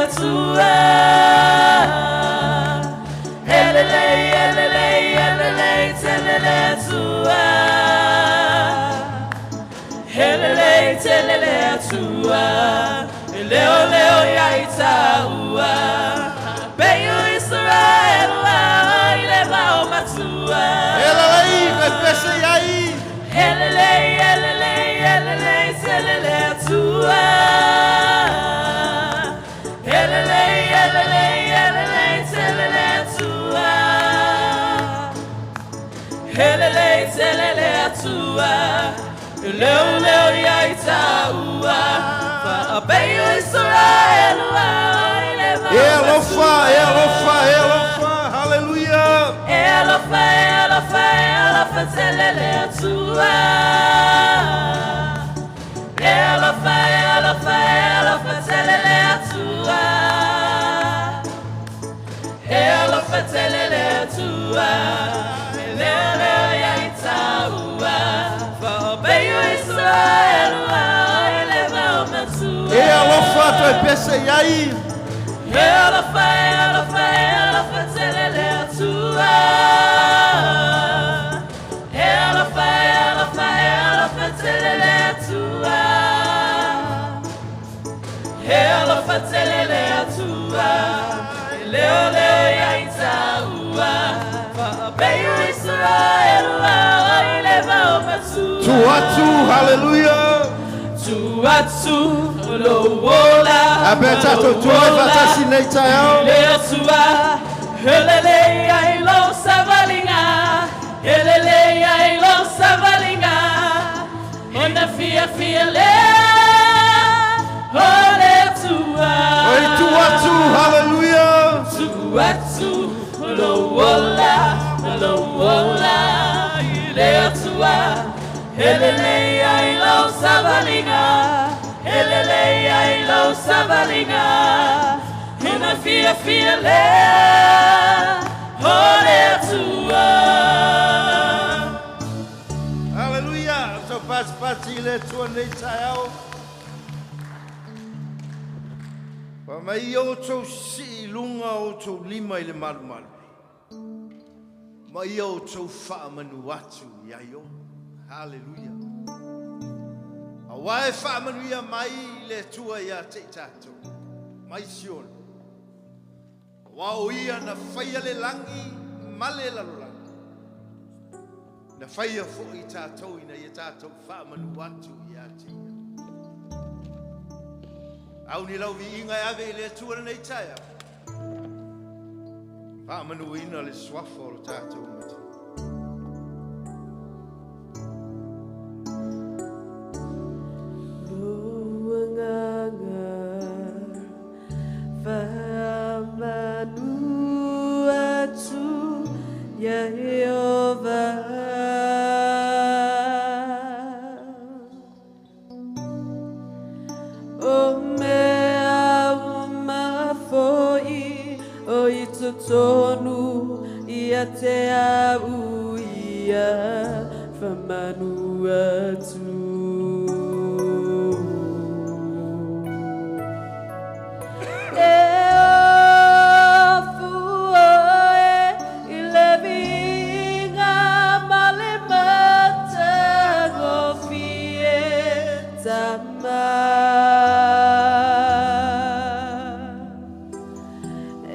Atua. E lelei, e lelei, e lelei tele le Atua. E lelei tele le Atua. E leoleo ia i tāua. Bei o Israela i le vao matua. E lelei, koe pese i ai. E lelei, e lelei, e lelei tele le Atua. E lelei, e lelei, e lelei tele le Atua. E lelei tele le Atua. E leoleo ia i tāua. Faapei o Israela i le E vao alofa, matua. e alofa, e alofa. Haleluia. E alofa, e alofa, e alofa tele le Atua. E alofa, e alofa, e alofa tele le Atua. E alofa tele le Atua. E leoleo ia i tāua. Faapei o Israela i le vao matua. E alofa, toe pese i ai. E alofa, e alofa, e alofa tele le Atua. E alofa, e alofa, e alofa tele le Atua. E alofa tele le Atua. E leoleo ia i tāua. Faapei o Israela i le vao matua. Tu atu, haleluia. Tu atu, lou ola. A pe tātou tua e faatasi nei taeao. Le Atua, e lelei ai lou savaliga, e lelei ai lou savaliga, ona fiafia lea o le Atua. Oi tu atu, haleluia. Tu atu, lou ola, lou ola, i le Atua, e lelei ai lou savaliga, e lelei ai lou savaliga, ona fiafia lea o le Atua. Haleluia. Tau patipati i le Atua nei taeao. Fa mai ia outou sii i luga o outou lima i le malumalu. Ma ia outou faamanu atu ia i o. Haleluia. Auā e faamanuia mai le Atua ia te i tatou. Mai Siona. Auā o ia na faia le lagi ma le lalolagi. Na faia foʻi tatou ina ia tatou faamanu atu ia te ia. Au ni lau viiga e ave i le Atua lenei taeao. Faamanuina le suafa o lo tatou Matua. Lou agaga faamanu atu ia Ieova. O mea uma foʻi o i totonu ia te au ia faamanu atu. E ofu oe i le viiga ma le matagofie tama.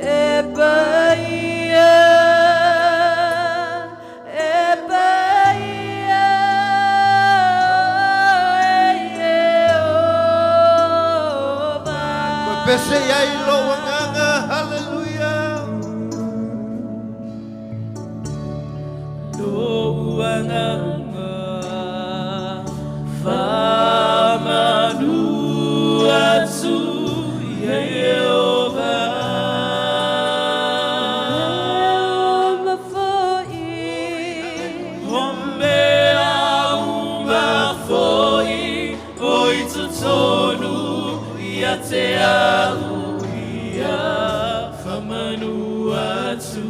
E paia, e paia, e Ieova. Koe pese i ai lou agaga, haleluia. Lou agaga faamanu atu ia Ieova. Uma foʻi. O mea uma foʻi o i totonu ia te au ia faamanu atu.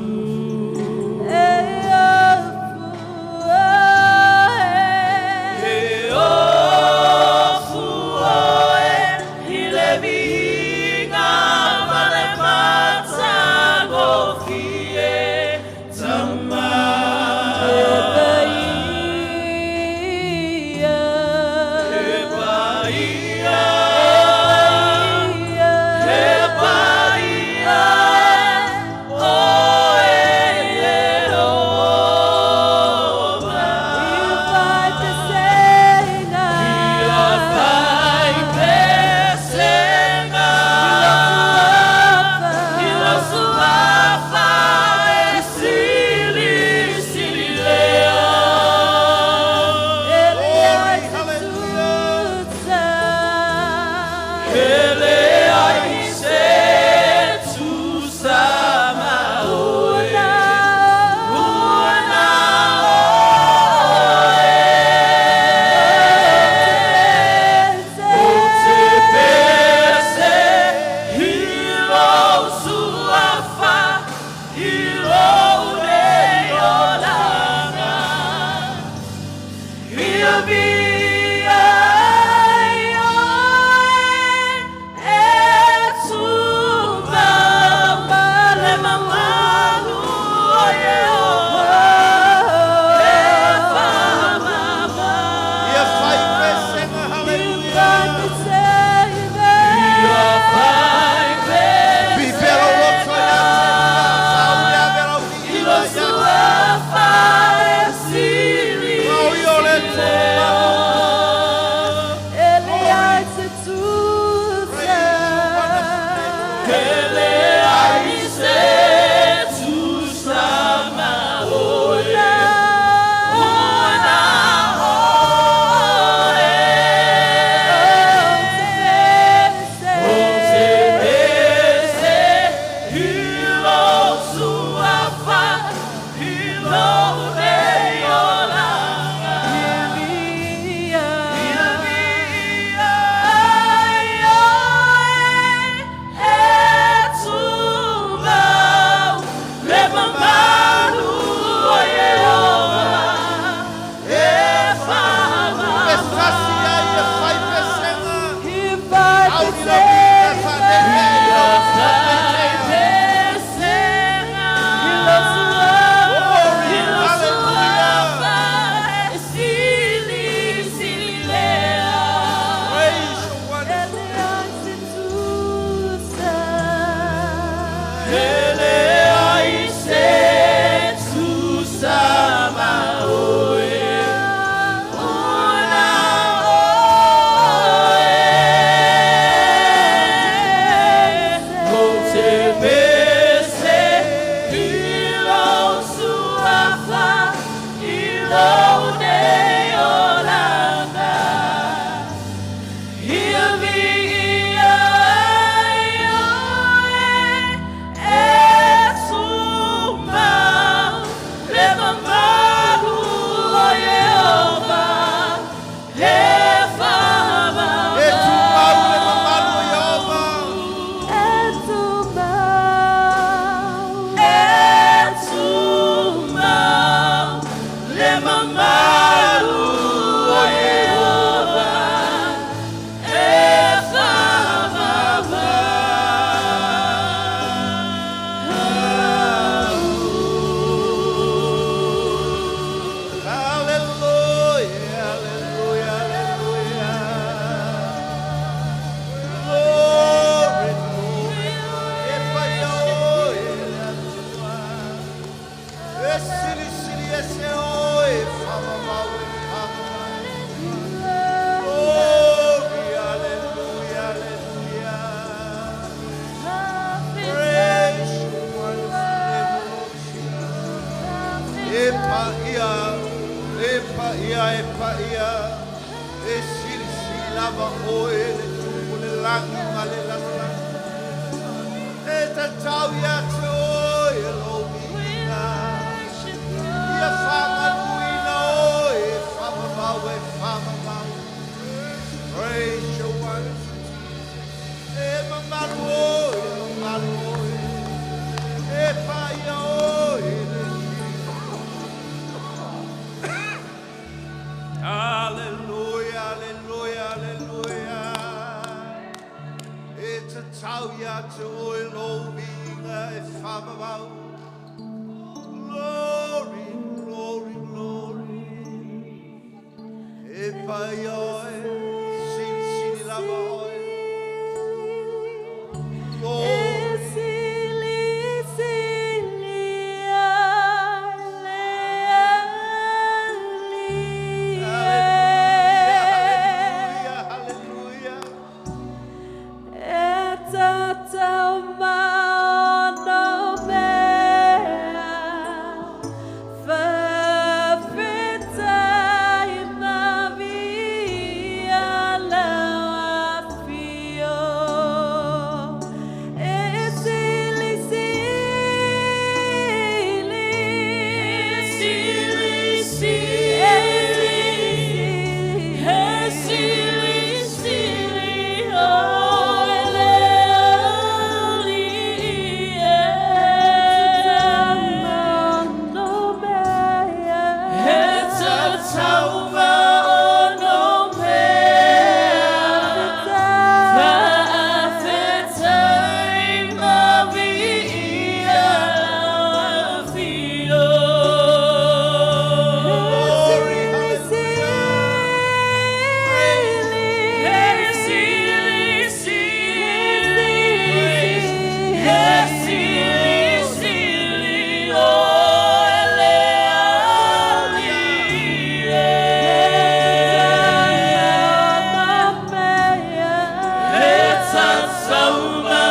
E ofu oe. E ofu oe i le viiga ma lava oe le tupu le langi ma le lalolagi. E tatau ia te oe lou viiga. Ia faamanuina oe e faavavau e faavavau. Praise your wonderful Jesus. E mamalu oe, mamalu oe. E paia oe le Hallelujah, hallelujah, hallelujah. E tatau ia te oe lou viiga e faavavau. Glory, glory, glory. E paia oe, silisili lava oe. Glory. E sili sili le alii. Hallelujah, hallelujah. E tatau ma ono mea, faafetai ma viia lau afio. E sili sili, sili sili, e sili sili oe le alii e. E tatau ma ono mea, faafetai ma viia lau afio. Glory, E sili sili, e sili sili oe le alii e. E tatau ma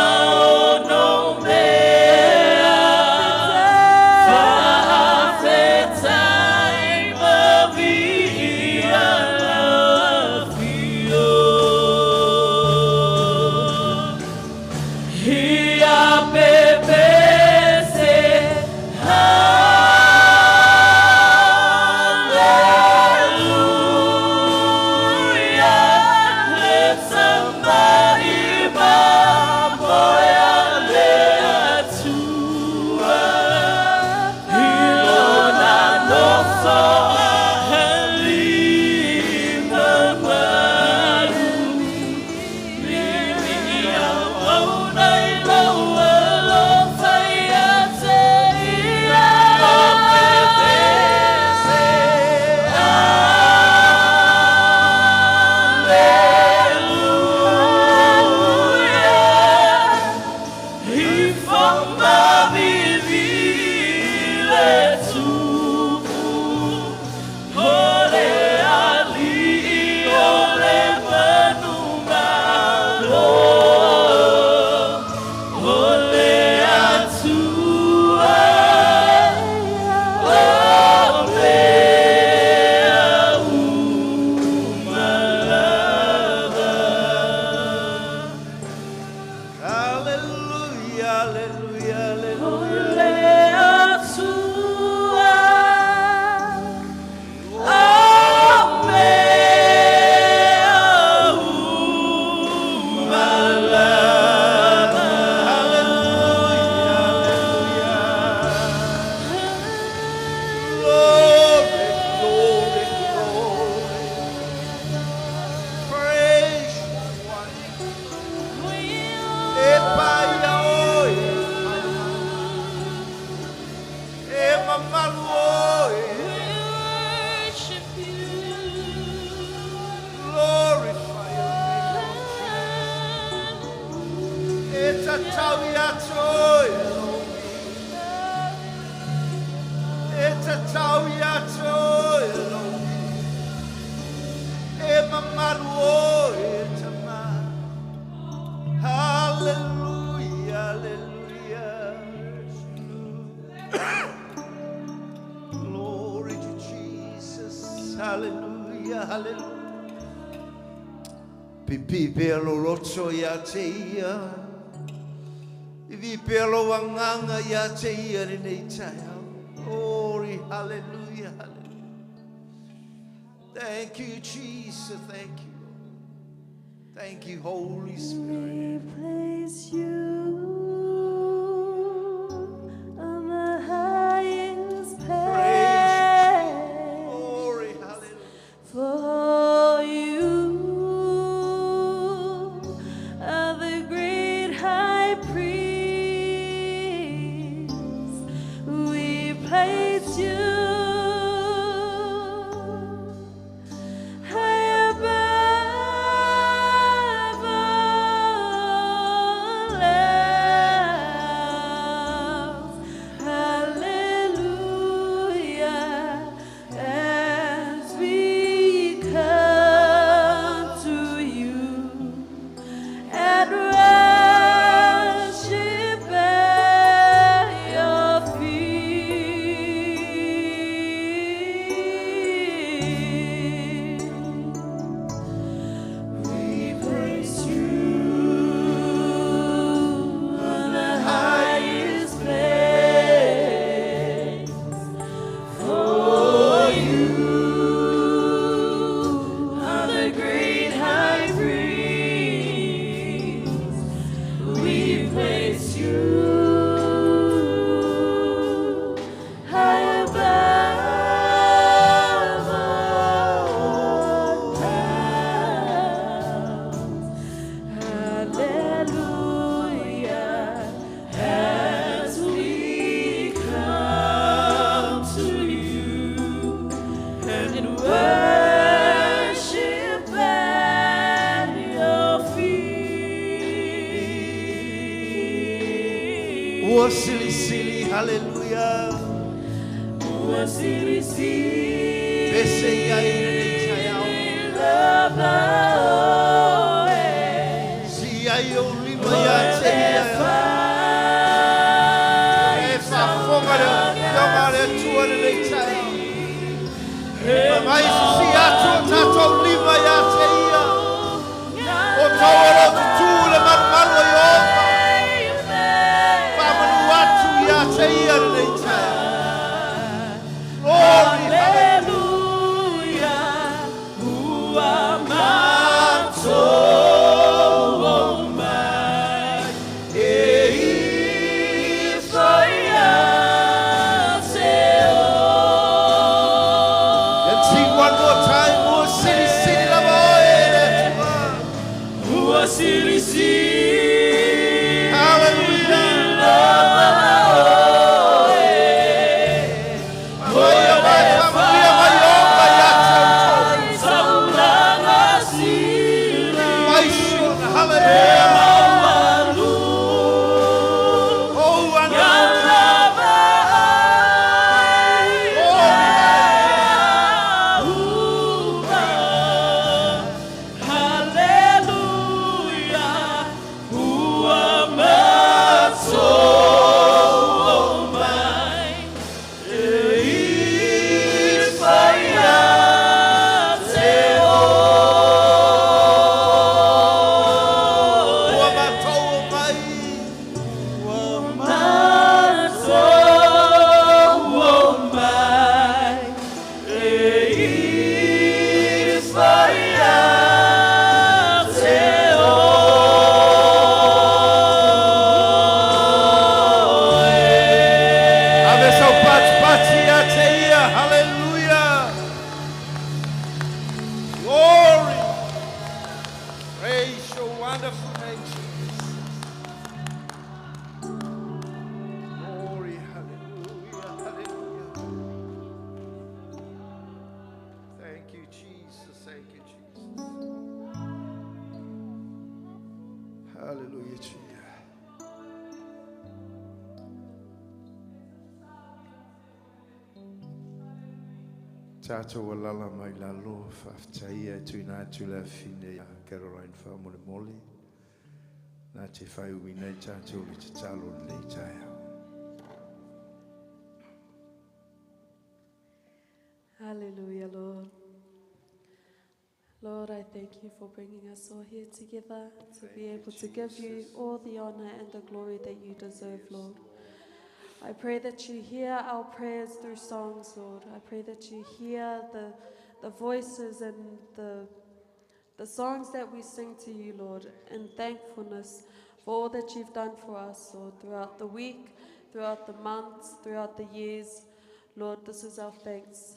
ono mea, faafetai ma viia lau afio. Ia pepese, hallelujah, le tama'i ma moe a le Atua, i lona nofo alii mamalu. Viia mauna i lou alofa ia te ia. Pepese, hallelujah, i faamavivi le tupu, o le alii o le manumalo, o le Atua, o mea uma lava. Hallelujah, hallelujah, hallelujah. O le Atua, o mea uma lava. Hallelujah, hallelujah. Glory, glory, glory. Praise one. E paia oe. E mamalu oe. Worship you. Glorify your name. E tatau ia te oe lou viiga. E tatau ia te oe lou viiga. E mamalu oe tama. Hallelujah, hallelujah. Glory to Jesus. Hallelujah, hallelujah. Pipi pea lo loto ia te ia. Ivi pea lo anganga ia te ia le nei taeao. Glory, hallelujah, hallelujah. Thank you, Jesus. Thank you, Lord. Thank you, Holy Spirit. We place you on the highest Praise place. Glory, hallelujah. For you are the great high priest. We place you high above all else. Hallelujah. As we come to you and worship at your feet. We place you on the highest place. For you are the great high priest. We place you high above all else. Hallelujah. As we come to you and worship at your feet. Ua sili sili, hallelujah. Ua sili sili Pese ia i le nei taeao. lava oe. Si ai o lima ia te ia. E whafonga le fioga le Atua le nei taeao. Mai sisi atu o tātou lima ia te ia. O tau alo tutu le marumaru o Ieova. Whamanu atu ia te ia le nei taeao. Glory, hallelujah. Hallelujah, ua matou mai e ifo ia te And sing one more time. Ua sili sili lava oe le Atua. Ua sili sili Hallelujah. lava oe. Mai mai whamuia mai Ieova ia te outou. Saulanga sili Mai siona, hallelujah. malu Oh, wonderful. lava Glory. Hallelujah, ua matou mai e ifo ia te oe. Ua matou o mai. Matou mai e ifo ia te oe. Ave sau pati pati ia te ia. Hallelujah. Glory. Praise your wonderful name, Jesus. Glory, hallelujah, hallelujah. Thank you, Jesus. Thank you, Jesus. Hallelujah, Jesus. Tātou alala mai lalo, whaaftaia e tui nā tu la whine a Caroline wha mole mole. Nā te whai umi nei tātou le te talo nei taeao. Hallelujah, Lord. Lord, I thank you for bringing us all here together to be able to give you all the honor and the glory that you deserve, Lord. I pray that you hear our prayers through songs, Lord. I pray that you hear the, the voices and the, the songs that we sing to you, Lord, in thankfulness for all that you've done for us, Lord, throughout the week, throughout the months, throughout the years. Lord, this is our thanks.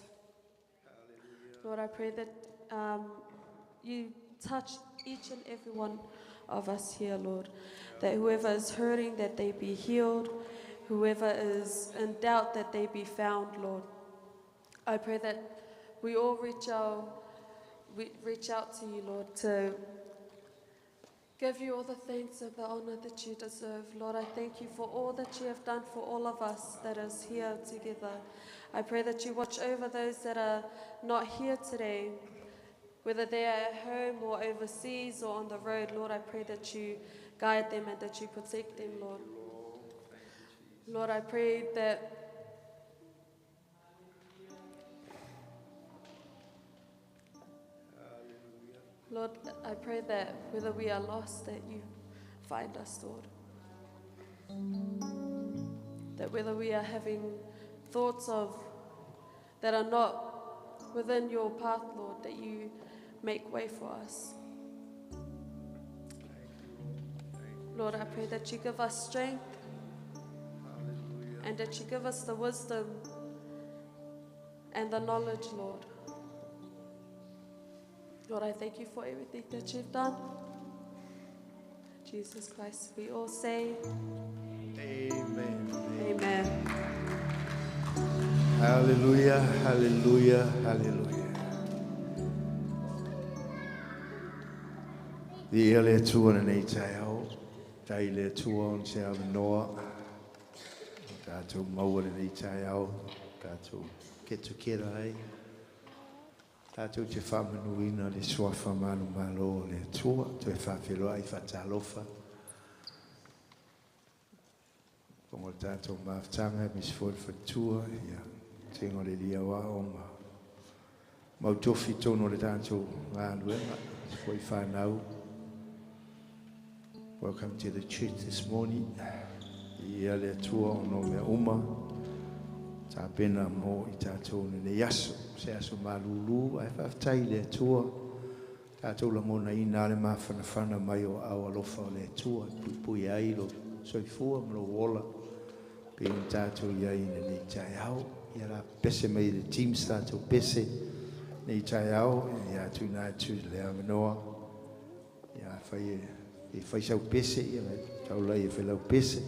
Lord, I pray that you touch each and every one of us here, Lord. That whoever is hurting, that they be healed. Whoever is in doubt, that they be found, Lord. I pray that we all reach out, we reach out to you, Lord, to give you all the thanks and the honor that you deserve. Lord, I thank you for all that you have done for all of us that is here together. I pray that you watch over those that are not here today, whether they are at home or overseas or on the road. Lord, I pray that you guide them and that you protect them, Lord. Lord, I pray that Lord, I pray that whether we are lost, that you find us, Lord. That whether we are having thoughts of that are not within your path, Lord, that you make way for us. Lord, I pray that you give us strength and that you give us the wisdom and the knowledge, Lord. Lord, I thank you for everything that you've done. Jesus Christ, we all say Amen. amen. Hallelujah, hallelujah, hallelujah. Viia le Atua i lenei taeao, faafetai i le Atua ona se avanoa. O tatou maua lenei taeao, tatou ketukera ai. Tatou te faamanuina le suafa manumalo o le Atua, toe faafeiloai faatalofa. Fofoga o le tatou mafutaga, aemaise foi le faletua, ia, tega o le alii aoao ma mau tofi i totonu o le tatou galuega, aemaise foi fanau. Welcome to the church this morning. Viia le Atua ona o mea uma. Tapena mo i tatou lenei aso. Se aso malūlū, ae faafetai i le Atua. Tatou lagonaina le mafanafana mai o aao alofa o le Atua. E puipui ai lo soifua ma lou ola. Pe ona tatou iai i lenei taeao. Ia la pese mai le teams tatou pese nei taeao. Ia tuuina atu le avanoa. Ia fai e e fai sau pese, ia taulai e fai lau pese.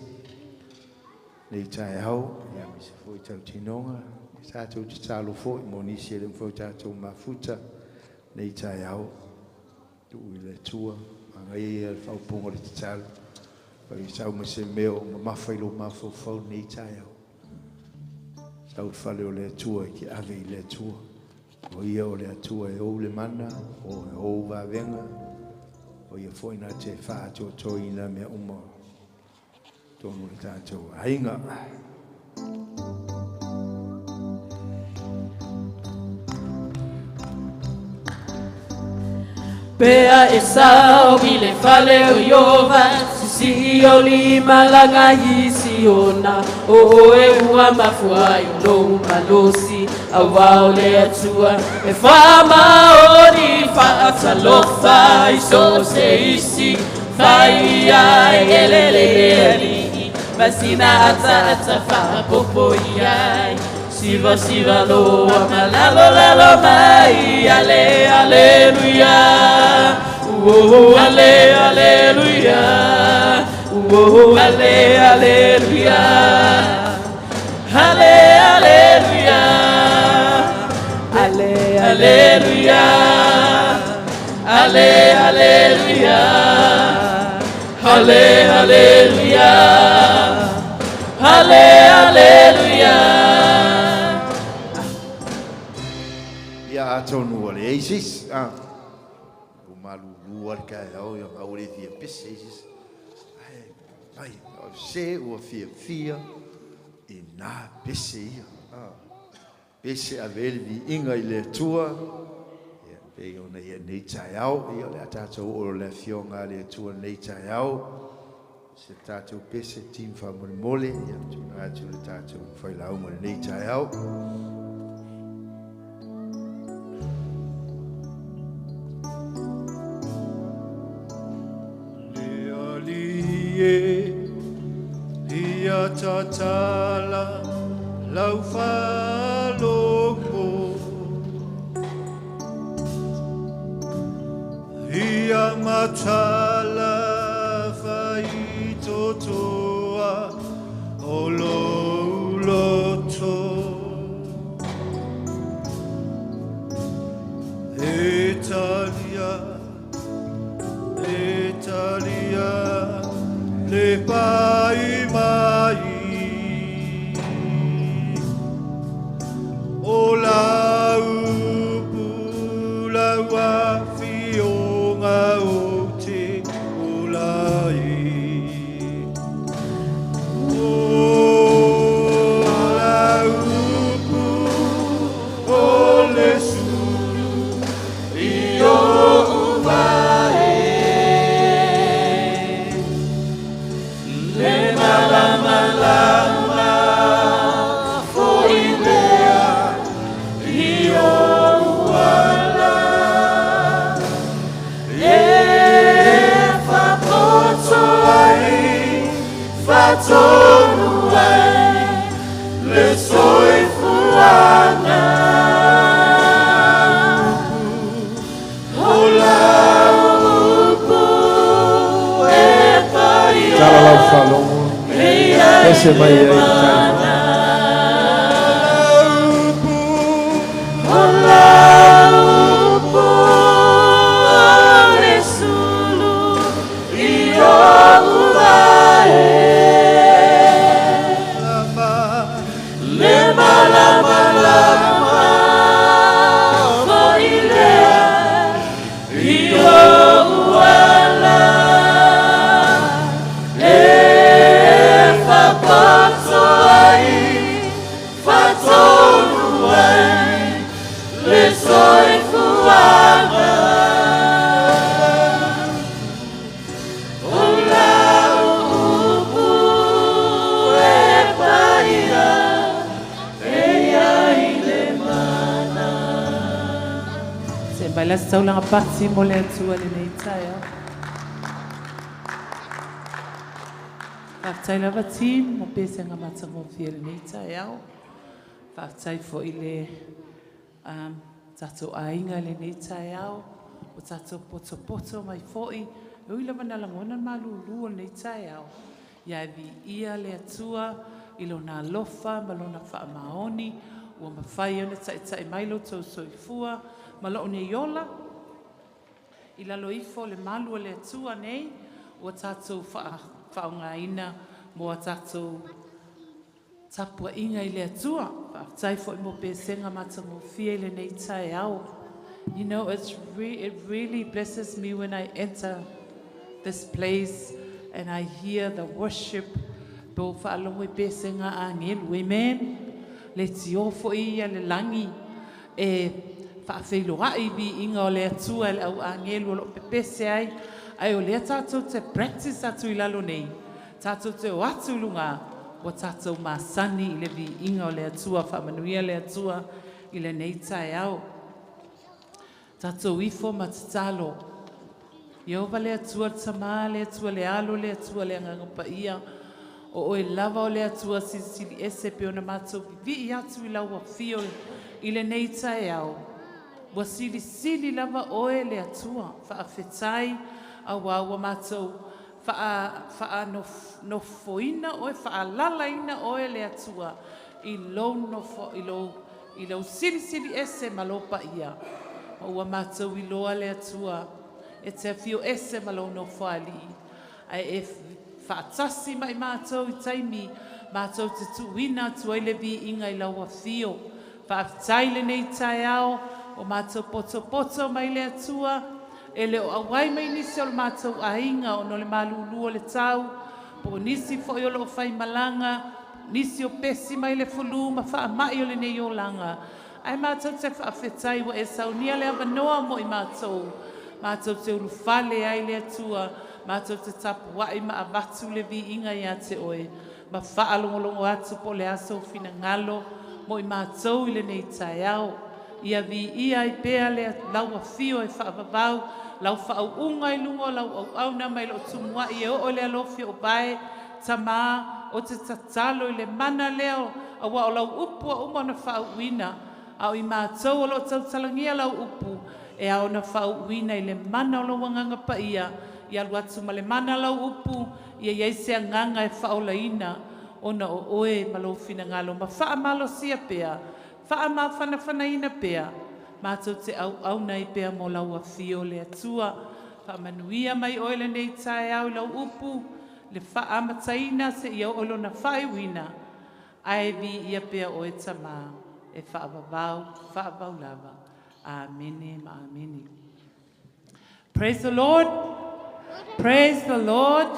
Nei taeao, ia aemaise foi tautinoga. Tatou tatalo foi mo nisi e le mafai ona tatou mafuta nei taeao. Tuu i le Atua, manaia ia le faaupuga o le tatalo. Fai sau ma se mea o mamafa i lou mafaufau nei taeao. Sau i le fale o le Atua e te ave i le Atua. O ia o le Atua e ou le mana, o e ou vavega. O ia foi na te faaatoatoaina mea uma totonu o le tatou aiga. Pea e sau i le fale o Iova, sisii o limalaga i Siona, o oe ua mafua ai o lou malosi, auā o le Atua e faamaoni faatalofa i so o se isi, fai ai e lele le alii, ma sina ataata faapopo i ai. Siva siva loa ma lalo lalo mai, ale aleluia, oh ale aleluia, oh ale aleluia, ale aleluia, ale aleluia, ale aleluia, ale aleluia, ale aleluia. Ia atonu ua leai se isi, a. Ua malūlū lava le taeao, ia ua le fia pese se isi. Ae mai, o se ua fiafia i nā pese ia. A. Pese ave ai le viiga i le Atua. Ia, Pei ona ia nei taeao, ia o le a tatou oo i le Afioga a le Atua i lenei taeao. Se tatou pese team faamolemole, ia tuuina atu le tatou failauga i lenei taeao. Le Alii e, ia tatala lau faalogo, ia matala faitotoa o lou loto. E talia, e talia le pai mai o lau upu lau afioga o te ola e. O lau upu o le sulu i o'u vae. Le malamalama foi lea i ou ala. E faapoto ai, faatonu ai, le soifuaga. O lau upu e paia. Tala lau faalogo, pese mai ai le taeao. O lau upu o le sulu i o'u vae. Le malamalama foi lea i o'u ala. E faapoto ai, faatonu ai, le soifuaga. O lau upu e paia, e ai le mana. Se mai la saulanga pati mo le Atua lenei taeao. Faafetai lava team mo pesega matagofie lenei taeao. Faafetai foi le tatou aiga lenei taeao. O tatou potopoto mai foi. E ui lava na lagona malulu o lenei taeao. Ia e viia le Atua i lona alofa ma lona faamaoni. Ua mafai ona taitai mai lo tou soifua ma loo nei ola. I lalo ifo le malu o le Atua nei, ua tatou faaaogaina mo a tatou tapuaiga i le Atua. Faafetai foi mo pesega matagofie i lenei taeao. It really blesses me when I enter this place and I hear the worship po faalogo i pesega agelu. Amen. Le tio foi ia le lagi e faafeiloai viiga o le Atua e le au agelu o loo pepese ai. Ai o lea tatou te practice atu i lalo nei. Tatou te o atu i luga ua tatou masani i le viiga o le Atua, faamanuia le Atua i lenei taeao. Tatou ifo ma tatalo. Ieova le Atua le Tamā, le Atua le Alo, le Atua le Agaga Paia. O oe lava o le Atua silisili ese pe ona matou vivii atu i lau afio i lenei taeao. Ua silisili lava oe le Atua, faafetai auā ua matou faanofoina oe, faalalaina oe le Atua i lou nofo i lou silisili ese ma lou paia. Ma ua matou iloa le Atua e te afio ese ma lou nofoalii. Ae e faatasi mai matou i taimi matou te tuuina atu ai le viiga i lau afio. Faafetai lenei taeao o matou potopoto mai le Atua e le o auai mai nisi o le matou aiga ona o le malulu o le tau, po o nisi foi o loo faimalaga, nisi o pesi mai le fulu ma faamai o lenei olaga. Ae matou te faafetai ua e saunia le avanoa mo i matou, matou te ulufale ai le Atua, matou te tapuai ma avatu le viiga ia te oe, ma faalogologo atu po o le a sou finagalo mo i matou i lenei taeao. Ia viia ai pea le lau afio e faavavau, lau faauuga i luga o lau auauna mai lou tumuai e oo i le alofi o vae, Tamā, o te tatalo i le mana lea auā o lau upu ua uma ona faauuina, a o i matou o lo o tautalagia lau upu, e ao ona faauuina i le mana o lou Agaga Paia, ia alu atu ma le mana lau upu, ia i ai se agaga e faaolaina ona o oe ma lou finagalo ma faamalosia pea, faamafanafanaina pea, matou te auauna ai pea mo lau afio le Atua. Faamanuia mai oe lenei taeao i lau upu, le faaamataina seia oo i lona faaiuina, ae viia pea oe Tamā e faavavau, faavavau lava. Amene ma amene. Praise the Lord. Praise the Lord.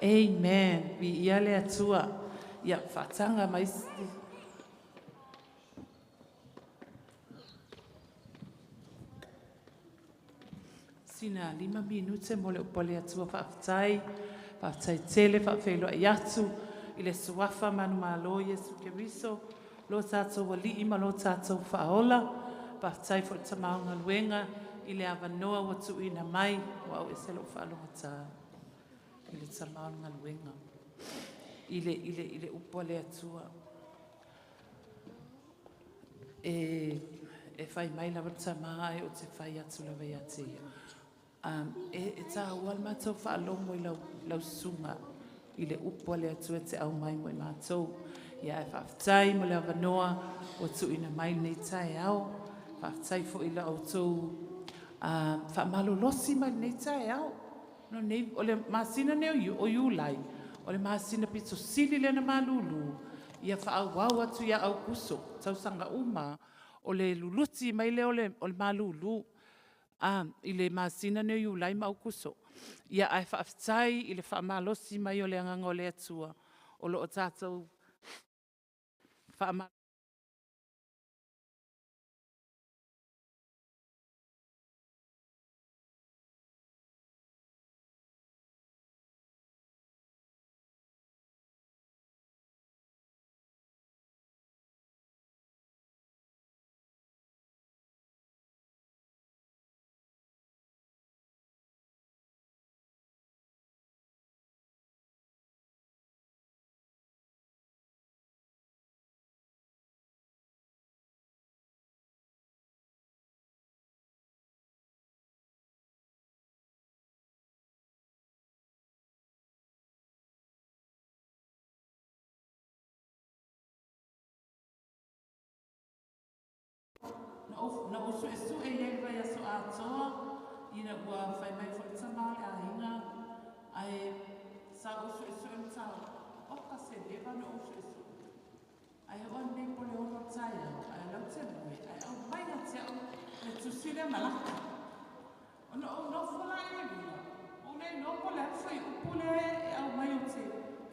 Amen. Viia le Atua. Ia, faataga mai sina 5 minute mo le upu a le Atua. Faafetai, faafetai tele, faafeiloai atu i le suafa manumalo Iesu Keriso, lo tatou Alii ma lo tatou Faaola. Faafetai foi i le Tama o Galuega i le avanoa ua tuuina mai, ua au ese lou faalogotā i le Tama o le Galuega i le upu a le Atua. E fai mai lava le Tama ae ou te fai atu lava ia te ia. E tāua le matou faalogo i lau susuga i le upu a le Atua e te aumai mo i matou. Ia ae faafetai mo le avanoa ua tuuina mai lenei taeao. Faafetai foi i la outou faamalolosi mai lenei taeao. No nei, o le masina nei o Iulai, o le masina pito sili lea na malulu, ia faaauau atu ia Aukuso, tausaga uma, o le luluti mai lea o le malulu i le masina nei o Iulai ma Aukuso. Ia ae faafetai i le faamalosi mai o le Agaga o le Atua, o lo o tatou Na ou suesue i ai le vaiaso atoa, ina ua fai mai foi le tama o le aiga, ae sa ou suesue mataupu, oka se leva ona ou suesue. Ae oo nei po o le 6 o le taeao, ae o la ou te moe, ae aumai ia te au le tusi lea Malaki. Ona ou nofo la e lua, ou le iloa po o le a le fuaiupu lea e aumai ou te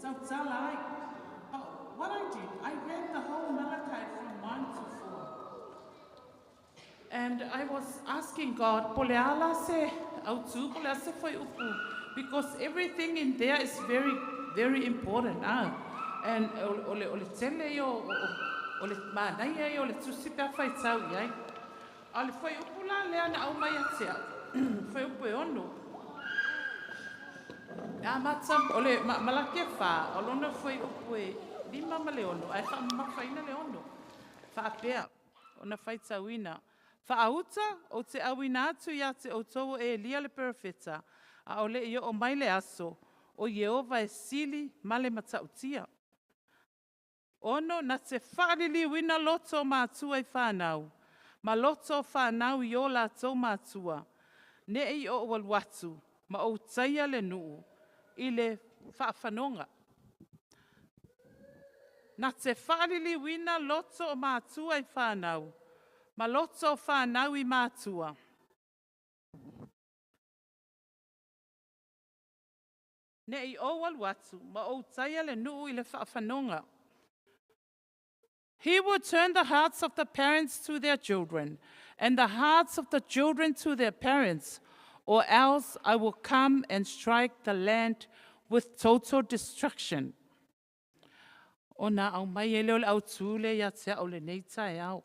tautala ai. But what I did, I read the whole Malachi from 1 to 4. And I was asking God, po o le a la se autū, po o le a se fuaiupu, because everything in there is very, very important. Ah. And o le tele ia o le manaia ia o le tusi pe a faitau i ai. A o le fuaiupu la lea na aumai ia te au, fuaiupu e 6. E amata, o le Malaki e 4, o lona fuaiupu e 5 ma le 6, ae faamamafaina le 6. Faapea, ona faitauina. Faauta ou te auina atu ia te outou o Elia le perofeta, a o le i oo mai le aso, o Ieova e sili ma le matautia. 6 na te faaliliuina loto o matua i whanau, ma loto o whanau i o latou matua, ne i o alu atu, ma ou taia le nuu, i le faafanoga. Na te faaliliuina loto o matua i whanau, ma loto o whanau i matua. Ne i ou alu atu, ma ou taia le nuu i le faafanoga. He will turn the hearts of the parents to their children, and the hearts of the children to their parents, or else I will come and strike the land with total destruction. Ona aumai ai lea o le autū lea ia te au lenei taeao.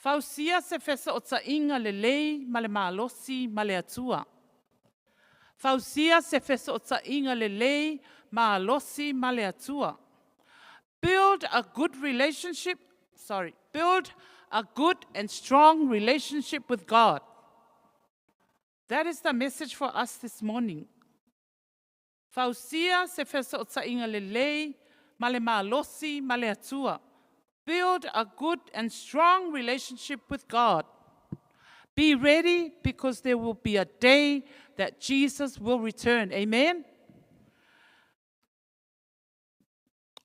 Fausia se fesootaiga lelei ma le malosi ma le Atua. Fausia se fesootaiga lelei malosi ma le Atua. Build a good relationship, sorry, build a good and strong relationship with God. That is the message for us this morning. Fausia se fesootaiga lelei ma le malosi ma le Atua. Build a good and strong relationship with God. Be ready because there will be a day that Jesus will return. Amen.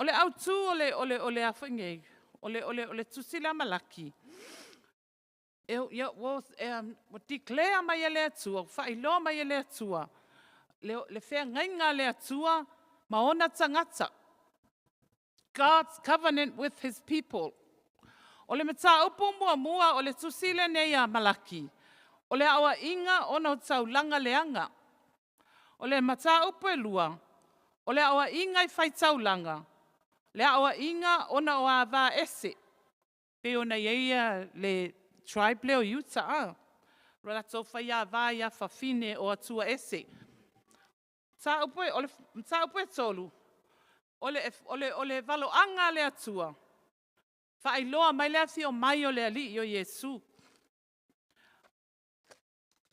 O le autū o le, o le, o le a foi nei, o le, o le, o le tusi lea Malaki, e, ia, ua, e, ua declare mai e le Atua, ua faailoa mai e le Atua, le, le feagaiga a le Atua ma ona tagata. God's covenant with his people. O le mataupu muamua o le tusi lenei a Malaki, o le aoaiga ona o taulaga leaga. O le mataupu e lua, o le aoaiga i faitaulaga, le aoaiga ona o ava ese, pei ona i ai le tribe lea o Iuta a, o latou faiava i afafine o Atua ese. Mataupu o le mataupu e tolu, o le, o le, o le valoaga a le Atua, faailoa mai le afio mai o le Alii o Iesu.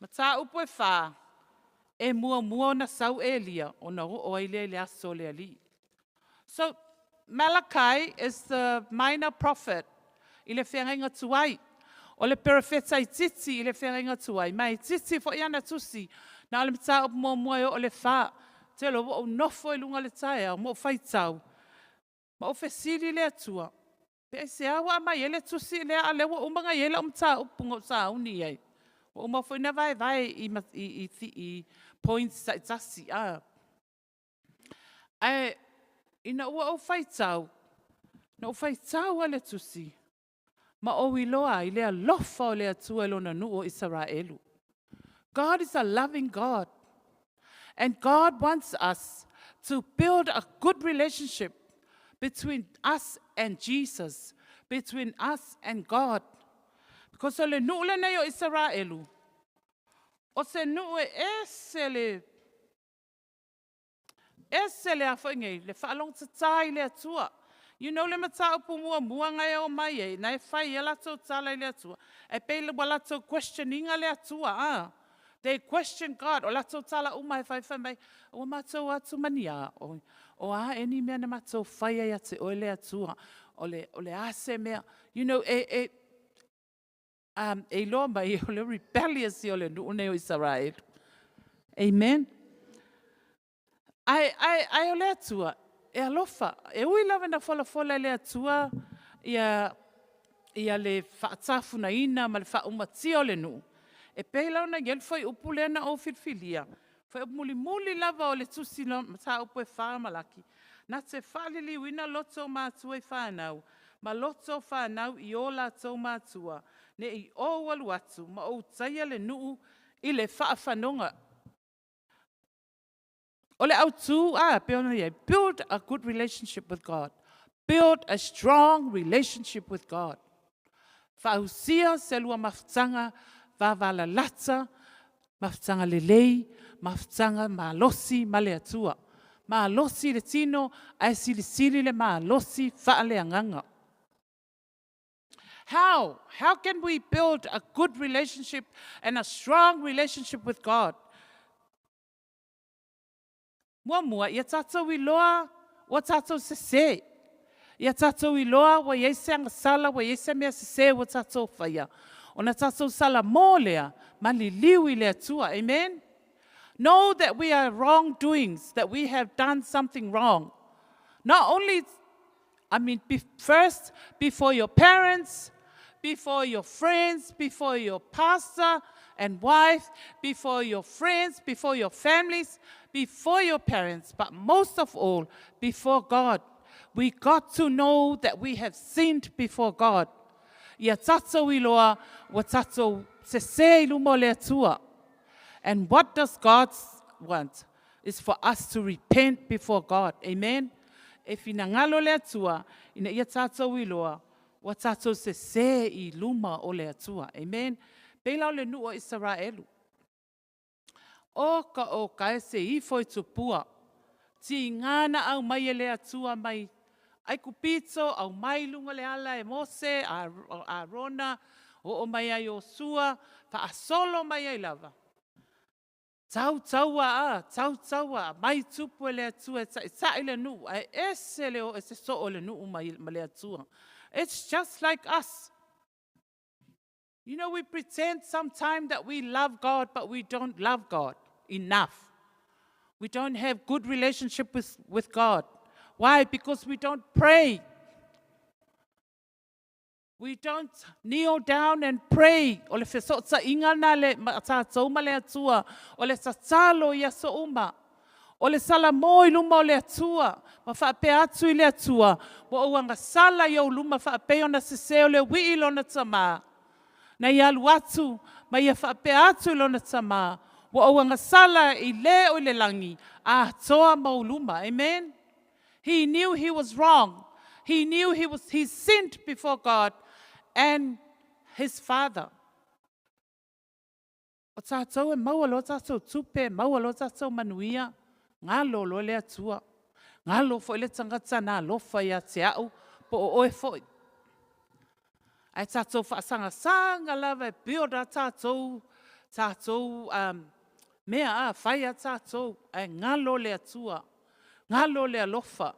Mataupu e fa, e muamua ona sau Elia ona oo ai lea i le aso o le Alii. So, Malachi is the minor prophet i le feagaiga tuai. O le perofeta itiiti i le feagaiga tuai, ma e itiiti foi ana tusi, na o le mataupu muamua e oo i le fa. Tele ua ou nofo i luga o le taeao ma ou faitau, ma ou fesili i le Atua, pe aisea ua aumai ai le tusi lea a o lea ua uma ona i ai lau mataupu na ou sauni i ai. Ua uma foi ona vaevae i, i, i, i points taitasi. A. Ae ina ua ou faitau, na ou faitau lava i le tusi, ma ou iloa ai le alofa o le Atua i lona nuu o Isaraelu. God is a loving God. And God wants us to build a good relationship between us and Jesus, between us and God. Because o le nuu lenei o Isaraelu, o se nuu e ese le ese le a foi nei, le faalogotatā i le Atua. You know le mataupu muamua na e omai ai, na e fai ai latou tala i le Atua, e pei ua latou question ina le Atua, a. They question God. O latou tala uma e fai fai mai, ua matou atu mani a, o, o a e ni mea na matou fai ai ate oe le Atua, o le, o le a se mea. You know, e, e, e iloa mai o le rebellious o le nuu nei o Israel. Amen. Ai, ai, ai o le Atua, e alofa, e ui lava na folafola e le Atua ia, ia le faatafunaina ma le faaumatia o le nuu. E pei la ona i ai le fuaiupu lea na ou filifilia. Fuaiupu mulimuli lava o le tusi mataupu e fa Malaki. Na te faaliliuina loto o matua i whānau, ma loto o whānau i o latou matua, ne i ou alu atu, ma ou taia le nuu i le faafanoga. O le autū, a, pe ona i ai, build a good relationship with God. Build a strong relationship with God. Fausia se lua mafutaga vavalalata, mafutaga lelei, mafutaga malosi ma le Atua. Malosi le tino, ae silisili le malosi faaleagaga. How? How can we build a good relationship and a strong relationship with God? Muamua, ia tatou iloa ua tatou sesē. Ia tatou iloa ua i ai se agasala, ua i ai se mea sesē ua tatou faia. Ona tatou salamo lea, ma liliu i le Atua. Amen? Know that we are wrongdoings, that we have done something wrong. Not only, I mean, first before your parents, before your friends, before your pastor and wife, before your friends, before your families, before your parents, but most of all, before God. We got to know that we have sinned before God. Ia tatou iloa ua tatou sesē i luma o le Atua. And what does God want? Is for us to repent before God. Amen? E finagalo le Atua ina ia tatou iloa ua tatou sesē i luma o le Atua. Amen? Pei la o le nuu o Isaraelu. O ka o ka e se ifo i tupua. Tiga na aumai e le Atua mai Aikupito, aumai i luga o le ala e Mose, Arona, oo mai ia Iosua, faasolo mai ai lava. Tau taua a, tau taua, aumai tupu e le Atua e taitai le nuu, ae ese le o ese soo o le nuu ma le Atua. It's just like us. You know, we pretend sometimes that we love God, but we don't love God enough. We don't have good relationship with God. Why? Because we don't pray. We don't kneel down and pray. O le fesootaiga na le tatou ma le Atua. O le tatalo i aso uma. O le salamo i luma o le Atua. Ma faapea atu i le Atua. Ua ou agasala i ou luma faapei ona sesē o le uii i lona tamā. Na ia alu atu ma ia faapea atu i lona tamā. Ua ou agasala i le o i le lagi atoa ma ou luma. Amen. He knew he was wrong. He knew he sinned before God and his father. O tatou e maua loa tatou tupe, maua loa tatou manuia, galo loa le Atua. Galo foi le tagata na alofa ia te au, po o oe foi. Ae tatou faasagasaga lava e build a tatou mea a, fai a tatou, ae galo le Atua, galo le alofa.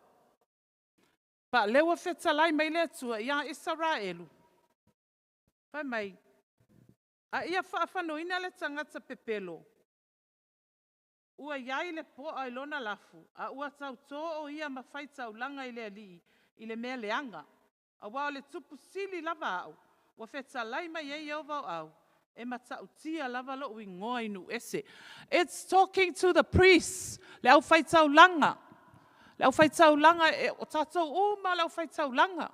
Pa lea ua fetalai mai le Atua ia Isaraelu. Fai mai, a ia faafanoina le tagata pepelo, ua iai le poa i lona lafu, a ua tautō o ia ma fai taulaga i le Alii i le mea leaga. Auā o le tupu sili lava au, ua fetalai mai ai Ieova o au, e matautia lava lou igoa i nuu ese. It's talking to the priests, le au fai taulaga. Le au fai taulaga, e, o tatou uma le au fai taulaga.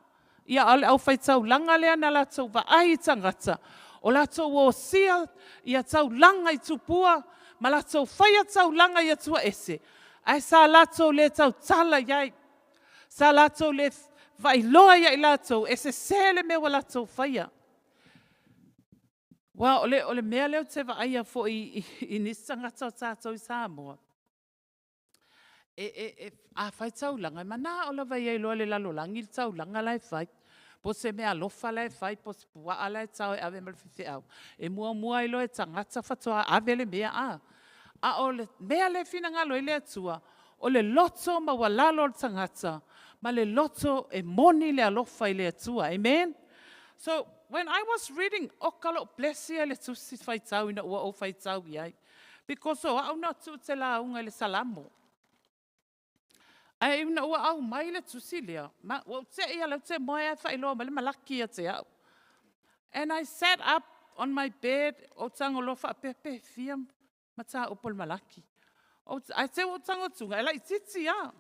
Ia o le au fai taulaga lea na latou vaai i tagata. O latou osia ia taulaga i tupua, ma latou faia taulaga i Atua ese. Ae sa latou le tautala iai. Sa latou le vailoa ia i latou, e sesē le mea ua latou faia. Ua o le mea lea ou te vaaia foi i nisi tagata o tatou i Samoa. E a fai taulaga, e manao lava ia iloa e le lalolagi le taulaga la e fai. Po se mea alofa la e fai, po se puaa la e tao e ave ma le faifeau. E muamua ai loa e tagata faatoa ave le mea a. A o le mea lea e finagalo ai le Atua, o le loto maualalo o le tagata, ma le loto e moni le alofa i le Atua. Amen? So, when I was reading, o ka lou bless ia le tusi faitau ina ua ou faitau iai. Because o au na tu te lauga i le Salamo. Ae ina ua aumai le tusi lea, ma ua ou tei lava lea ou te moe ae faailoa mai le malaki ia te au. And I sat up on my bed, ou tago loa faapea pe fia mataupu o le malaki. Ae te i ua ou tago atu, e laitiiti lava.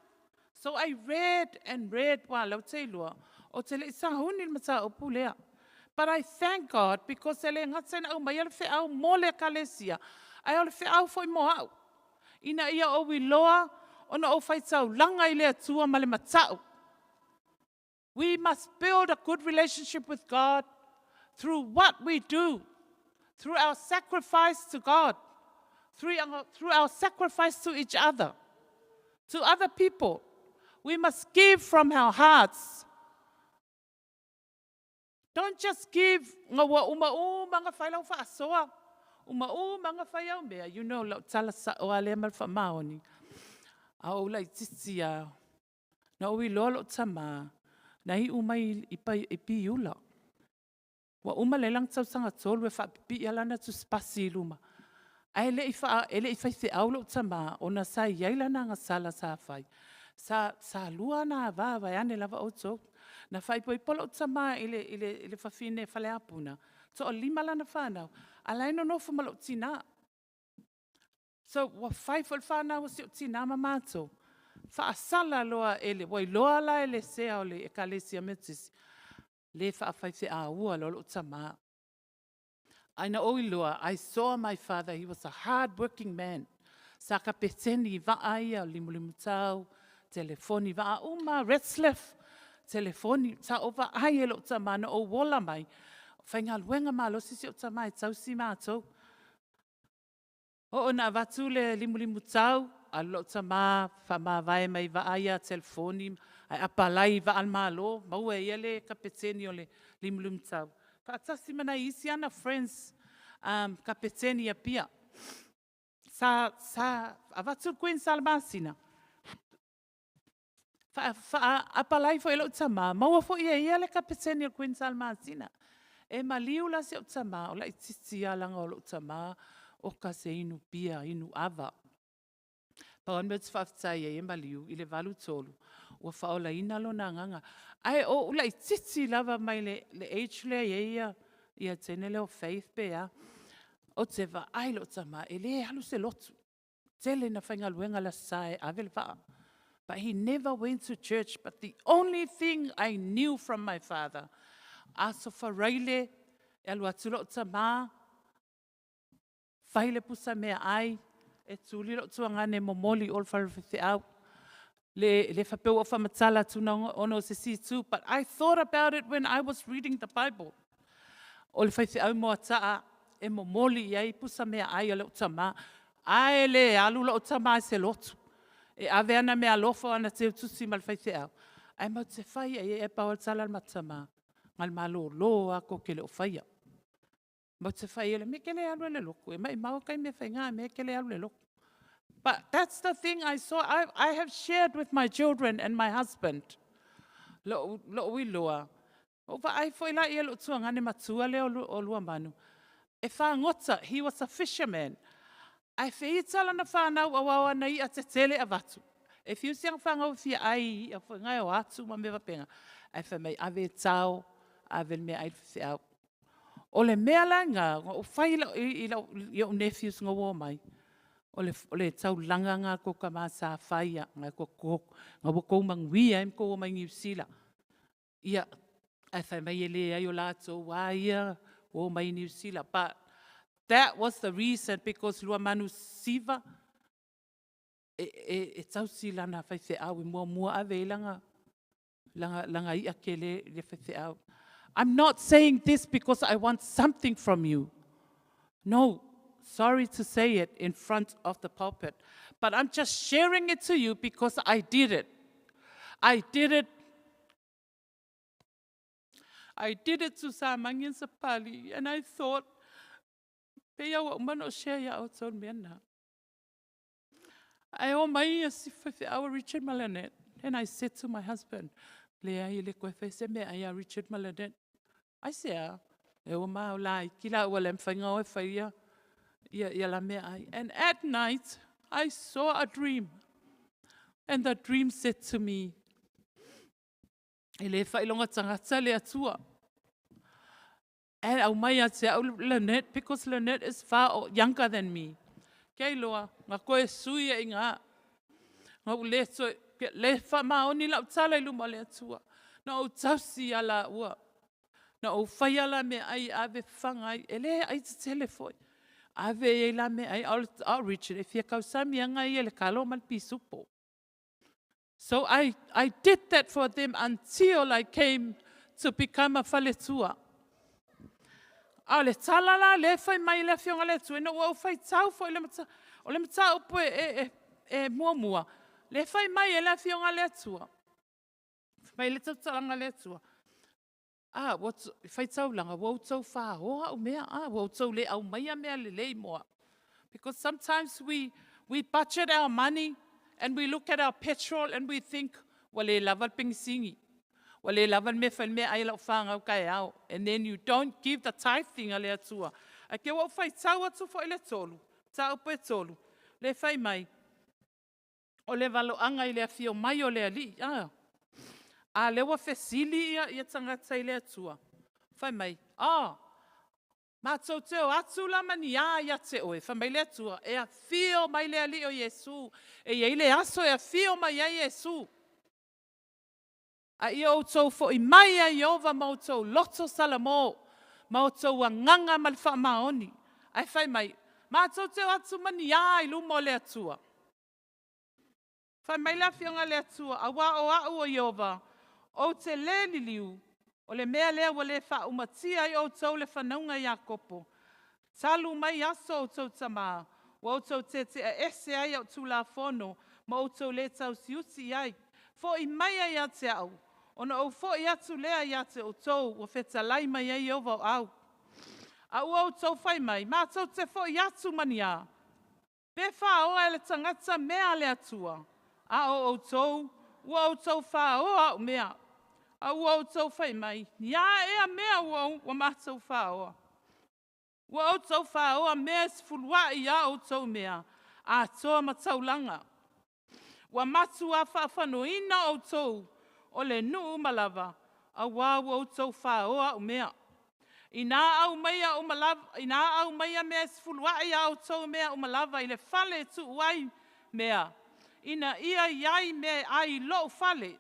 So I read and read aua lea ou te iloa, ou te le i sauni le mataupu lea. But I thank God because e le gata ina aumaia le feau mo le ekalesia, ae o le feau foi mo au. Ina ia ou iloa ona ou faitaulaga i le Atua ma le matau. We must build a good relationship with God through what we do, through our sacrifice to God, through our sacrifice to each other, to other people. We must give from our hearts. Don't just give nga ua uma uma nga fai lau faasoa. Uma uma nga fai au mea. You know, lau tala sa'o lava lea ma le faamaoni. A ou laitiiti lava, na ou iloa lou tamā, na iu mai i Piula. Ua uma lea lana tausaga tolu e faapipii lava lana tusipasi i luma. Ae le i faa, e le i faifeau lou tamā, ona sa i ai lana agasala sa fai. Sa lua ana ava vaeane lava outou. Na faaipoipo lou tamā i le fafine faleapuna, toalima lana fanau, a o la e nonofo ma lou tinā. So ua fai foi le fanau a si ou tinā ma matou. Faasala loa e le, ua iloa la e le sea o le ekalesia Metotisi, le faafaifeaua loa lou tama. Ae na ou iloa, I saw my father he was a hardworking man. Sa kapeteni i vaa ia o le limulimutau, telefoni, vaa uma lava, Redsliff, telefoni. Sa ou vaai i lou tama ina ou ola mai, faigaluega malosi si ou tama e tausi matou. Oo ina avatu le limulimutau, alu lou tama faamavae mai vaa ia telefoni ae apalai i vaa a le Malo, maua e ia le kapeteni o le limulimutau, faatasi ma nai isi ana friends kapeteni i Apia. Sa avatu le queens i le masina, faapalai foi e lou tama, maua foi e ia le kapeteni o le queens i le masina. E maliu la si ou tama, o laititi lava leaga o lou tama oka se inu pia inu ava. Pau lava le mea ou te faafetai ai e maliu i le 83 ua faaolaina lona agaga. Ae o ou laititi lava mai le age lea e i ai le teine lea o Faith pe a. Ou te vaai i lou tama e le alu se lotu, tele ina faigaluega i le Aso Sa e ave le vaa. But he never went to church but the only thing I knew from my father, Aso Faraile e alu atu lou tama fai le pusa meaai, e tuli lou tuagane e momoli i o i le fale o le faifeau. E le faapea ua ou faamatala atu ona o se isi itu, but I thought about it when I was reading the Bible. O le faifeau moataa e momoli i ai pusa meaai a lou tama. Ae le alu lou tama i se lotu, e ave ana meaalofa o ana teutusi ma le faifeau, ae matou te fai lava i ai, ae pau lava le tala a lo matou tama, na o le malolo lava tou te le o faia. Matou te fai i ai, o le mea e te le alu ai i le lotu, e maumau e tai mea faiga mea e te le alu i le lotu. But that's the thing I saw, I have shared with my children and my husband lou iloa, na ou vaai foi la i lou tuagane matua lea o Luamanu, e fagota, he was a fisherman. Ae feita lana fanau aua o ana ia tetele e avatu, e fiu si ana fanau e fia ai i ia foi na e o atu ma mea faapena, ae fai mai, ave e tao, ave le meaai i le faifeau. O le mea la lena, na ou fai i ou nephews ina ua omai, o le taulaga lena a lo outou tama sa faia, na ua outou manuia ai ma outou omai i Niu Sila. Ia, ae fai mai e leai o latou lava ia ua omai i Niu Sila, but that was the reason because Luamanu Siva e tausi i lana faifeau, e muamua ave i ai lana ia tele i le faifeau. I'm not saying this because I want something from you. No, sorry to say it in front of the pulpit, but I'm just sharing it to you because I did it. I did it. I did it to Samagi and Sapali, and I thought, pei lava ua uma ona ou share ia outou le mea lena. Ae omai si faifeau a Richard ma Lynette, and I said to my husband, leai e le toe faia se meaai ia Richard ma Lynette. Aisea? E o ma o laiti laua e le mafai ona o e fai ia la meaai. And at night, I saw a dream. And the dream said to me, e le faailoga tagata le Atua. E aumai ia te au Lynette because Lynette is far younger than me. Ke iloa, na toe sui ai i ina. Na ou le toe, le faamaoni lau tala i luma o le Atua. Na ou tausi ia laua. Na ou faia la meaai e ave fafaga ai, e le ai tetele foi. Ave ai la meaai, a o Richard e fia tausami lava ia i le talo ma le pisupo. So I did that for them until I came to become a faletua. A o le tala la lea e fai mai e le Afioga a le Atua, ina ua ou faitau foi i le mataupu, o le mataupu e muamua, lea e fai mai ai le Afioga a le Atua, fai mai le tautalaga a le Atua, a, faitau ua outou faoa au mea, ua outou le aumaia mea lelei mo au. Because sometimes we budget our money and we look at our petrol and we think, ua le lava le penisini, ua le lava le mea e fai ai le meaai a lau fanau taeao. And then you don't give the tithing a le Atua. Ae te i ua ou faitau atu foi i le 3, mataupu e 3, lea e fai mai, o le valoaga i le afio mai o le Alii. A lea ua fesili ia tagata i le Atua, fai mai, oh. Matou te o atu la ma ni a ia te oe, fai mai le Atua, e afio mai le Alii o Iesu, e i ai le aso e afio mai ai Iesu. A ia outou foi mai ia Ieova ma outou loto salamo, ma outou agaga ma le faamaoni. Ae fai mai, matou te o atu ma ni a i luma o le Atua. Fai mai le Afioga a le Atua, auā o a'u o Ieova ou te lē liliu, o le mea lea ua lē faaumatia ai outou le fanauga a Iakopo, talu mai aso o outou tamā, ua outou tete'a ese ai i a'u tulafono ma outou lē tausiusi i ai. Fo'i mai ia te a'u, ona ou foi atu lea ia te outou, ua fetalai mai ai Ieova o Au. A ua outou fai mai, matou te foi atu ma ni a? Pe faoa e le tagata mea a le Atua? A o outou, ua outou faoa a'u mea. A ua outou fai mai, ni a ea mea ua matou faoa? Ua outou faoa mea e sefulua'i a outou mea atoa ma taulaga. Ua matuā faafanoina outou o le nuu uma lava, auā ua outou faoa a'u mea. Ina aumaia uma lava, ina aumaia mea e sefulua'i a outou mea uma lava i le fale e tuu ai mea, ina ia i ai mea e ai i lo'u fale,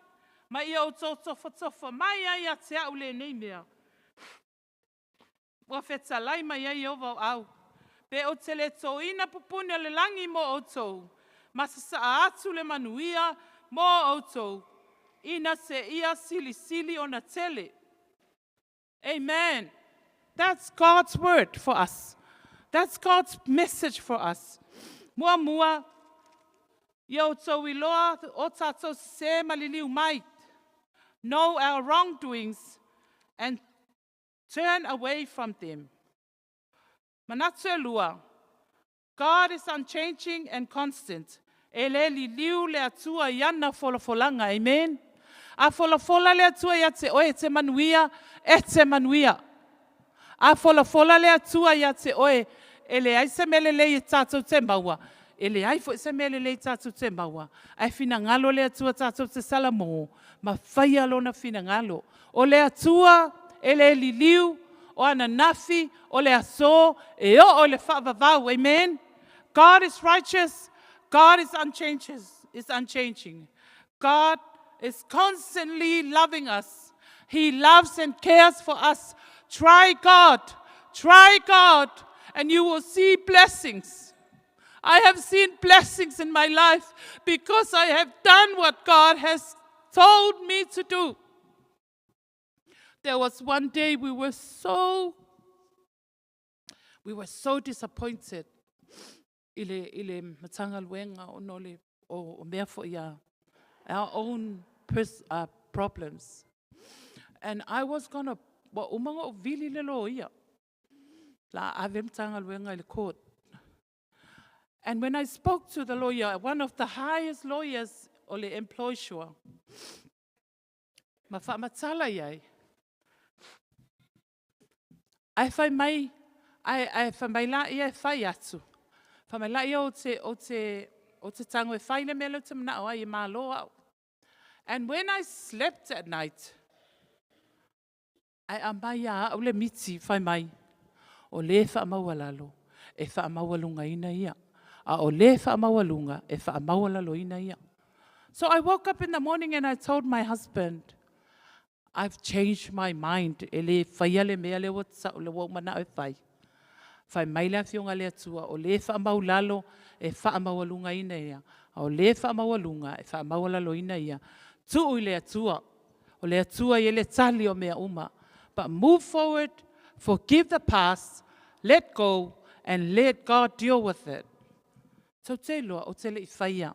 ma ia outou tofotofo mai ai ia te a'u lenei mea, ua fetalai mai ai Ieova o Au, pe ou te le tōina pupuni o le lagi mo outou, ma sasaa atu le manuia mo outou, ina seia silisili ona tele. Amen. That's God's word for us. That's God's message for us. Muamua, ia outou iloa o tatou sesē ma liliu mai. Know our wrongdoings and turn away from them. Manatu e lua, God is unchanging and constant. E lē liliu le Atua i ana folafolaga. Amen. A folafola le Atua ia te oe e te manuia, e te manuia. A folafola le Atua ia te oe e leai se mea lelei e tatou te maua, e leai foi se mea lelei tatou te maua, ae finagalo le Atua tatou te salamo ma faia lona finagalo. O le Atua e le liliu, o ananafi, o le asō, e oo i le faavavau. Amen. God is righteous, God is is unchanging. God is constantly loving us. He loves and cares for us. Try God, try God, and you will see blessings. I have seen blessings in my life because I have done what God has told me to do. There was one day we were so disappointed i le Matagaluega ona o le o mea foi a our own problems. And I was gonna, ua uma ona ou vili le loia. La ave le Matagaluega i le court. And when I spoke to the lawyer, one of the highest lawyers o le Employsure, ma faamatala i ai, ae fai mai, ae fai mai la ia e fai atu. Fai mai la ia ou te tago e fai le mea lea ou te manao ai e malo au. And when I slept at night, ae aumai ia au le miti fai mai, o lē faamaualalo, e faamaualugaina ia. A o lē faamaualuga, e faamaualaloina ia. So I woke up in the morning and I told my husband, "I've changed my mind. E le faia le mea lea ua ou manao e fai. Fai mai le Afioga le Atua, o lē faamaulalo, e faamaualugaina ia. A o lē faamaualuga, e faamaualaloina ia. Tuu i le Atua. O le Atua e i ai le tali o mea uma. But move forward, forgive the past, let go, and let God deal with it." Tou te iloa, ou te le i faia.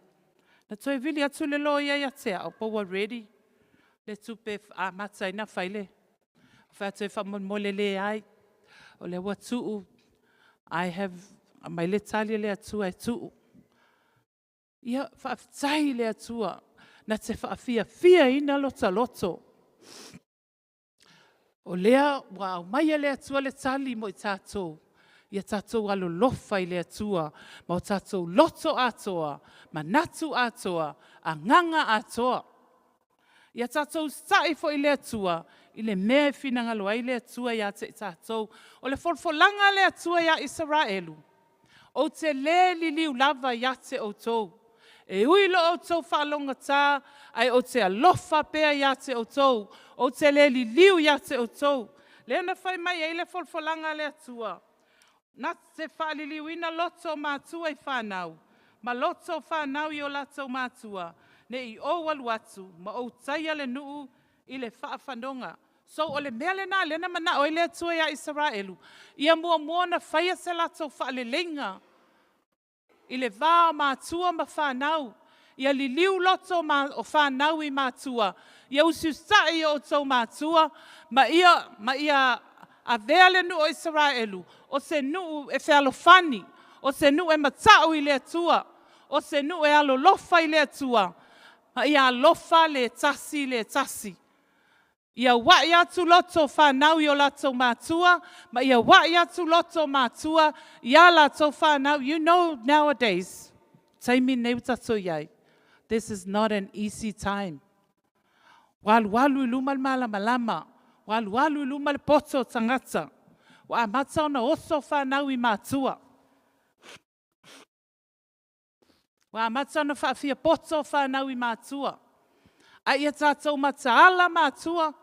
Na toe vili atu le loia ia te au, po ua ready le tupe amata ai na fai le. Fai atu e faamolemole leai. O lea ua tuu, I have, aumai le tali le Atua e tuu. Ia, faafetai i le Atua, na te faafiafiaina lo ta loto. O lea ua aumai e le Atua le tali mo i tatou. Ia tatou alolofa i le Atua, ma o tatou loto atoa, manatu atoa, agaga atoa. Ia tatou usitai foi i le Atua i le mea e finagalo ai le Atua ia te i tatou. O le folafolaga a le Atua ia Isaraelu, ou te le liliu lava ia te outou. E ui i lo outou faalogogata, ae ou te alofa pea ia te outou, ou te le liliu ia te outou. Lea na fai mai ai le folafolaga a le Atua, na te faaliliuina loto o matua i fanau, ma loto o fanau i o latou matua, ne i ou alu atu ma ou taia le nuu i le faafanoga. So o le mea lena lea na manao ai le Atua ia Isaraelu, ia muamua ona faia se latou faaleleiga i le va o matua ma fanau. Ia liliu loto o fanau i matua, ia usiusitai i o outou matua, ma ia avea le nuu o Isaraelu o se nuu e fealofani, o se nuu e matau i le Atua, o se nuu e alolofa i le Atua, ma ia alofa le tasi i le tasi. Ia wai atu loto o fanau i o latou matua, ma ia wai atu loto o matua ia latou fanau. You know nowadays, taimi nei ua tatou i ai, this is not an easy time. Ua alualu i luma le malamalama, ua alualu i luma le poto o tagata, ua amata ona oso fanau i matua. Ua amata ona faafiapoto fanau i matua. A ia tatou mataala matua,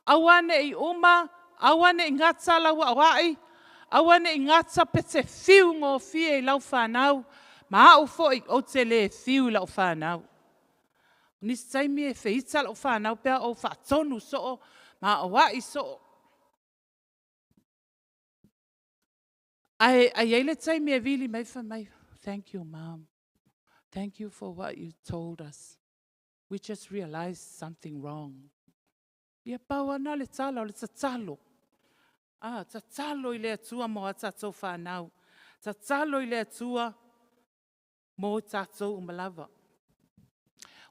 aua ne i uma, aua ne i gata lau aoai, aua ne i gata pe te fiu gofie i lau fanau, ma au foi ou te le fiu i lau fanau. Nisi taimi e feita lau fanau pe a ou faatonu soo ma aoai soo. Ae ai le taimi e vili mai fai mai, thank you mom. Thank you for what you told us. We just realized something wrong. Ia pau ana le tala o le tatalo. Ah, tatalo i le Atua mo a tatou whanau. Tatalo i le Atua mo tatou uma lava.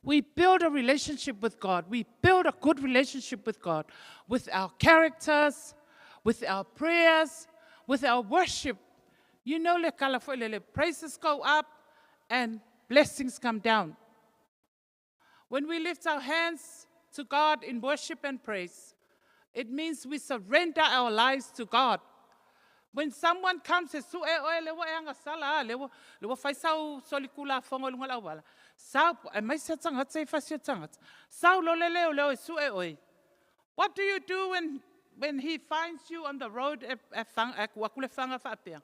We build a relationship with God. We build a good relationship with God with our characters, with our prayers, with our worship. You know, le kala foi lele, praises go up and blessings come down. When we lift our hands to God in worship and praise, it means we surrender our lives to God. When someone comes e su e oe le wa e anga sala le wa le wa fai sau soli kula fongo lunga la wala. Sau e mai se tangata e fasi tangata. Sau lo le leo leo e su e oe. What do you do when he finds you on the road e e fang e kua kule fanga faapea?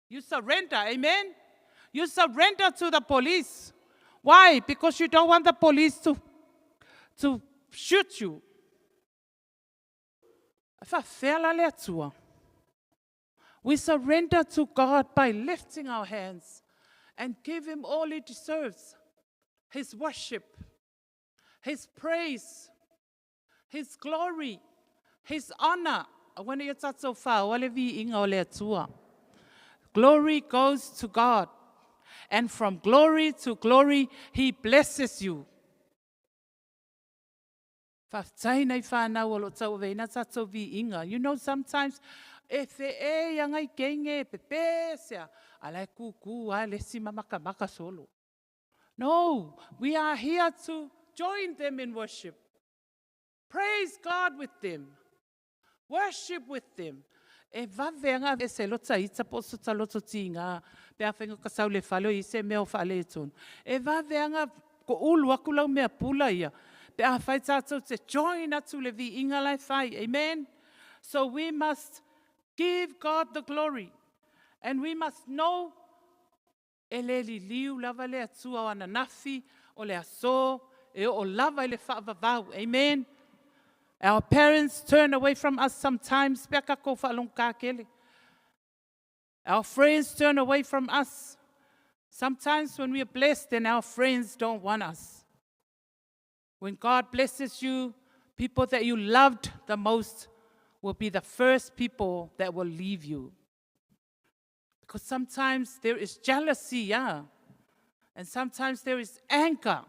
You surrender, amen? You surrender to the police. Why? Because you don't want the police to shoot you. Faafefea la le Atua. We surrender to God by lifting our hands and give Him all He deserves. His worship, His praise, His glory, His honor. Aua ne i tatou faoa le viiga o le Atua. Glory goes to God. And from glory to glory, He blesses you. Faafetai nai whanau o lo tau veina tatou viiga. You know, sometimes, e fe e ia ngai kenge, pe pe sea, ala e kuku a le si mamaka maka solo. No, we are here to join them in worship. Praise God with them. Worship with them. E vave anga e se lota ita po so ta loto tinga pe a whenga ka sau le falo i se mea o whaale e tonu. E vave anga ko ulu aku lau mea pula ia. Pe a whai tātou te join atu le viiga lai whai. Amen. So we must give God the glory. And we must know e le liliu lava le Atua o ananafi o le aso e o lava i le whaavavau. Amen. Our parents turn away from us sometimes. Pea ka kou whaalong kakele. Our friends turn away from us. Sometimes when we are blessed, then our friends don't want us. When God blesses you, people that you loved the most will be the first people that will leave you. Because sometimes there is jealousy, yeah. And sometimes there is anger.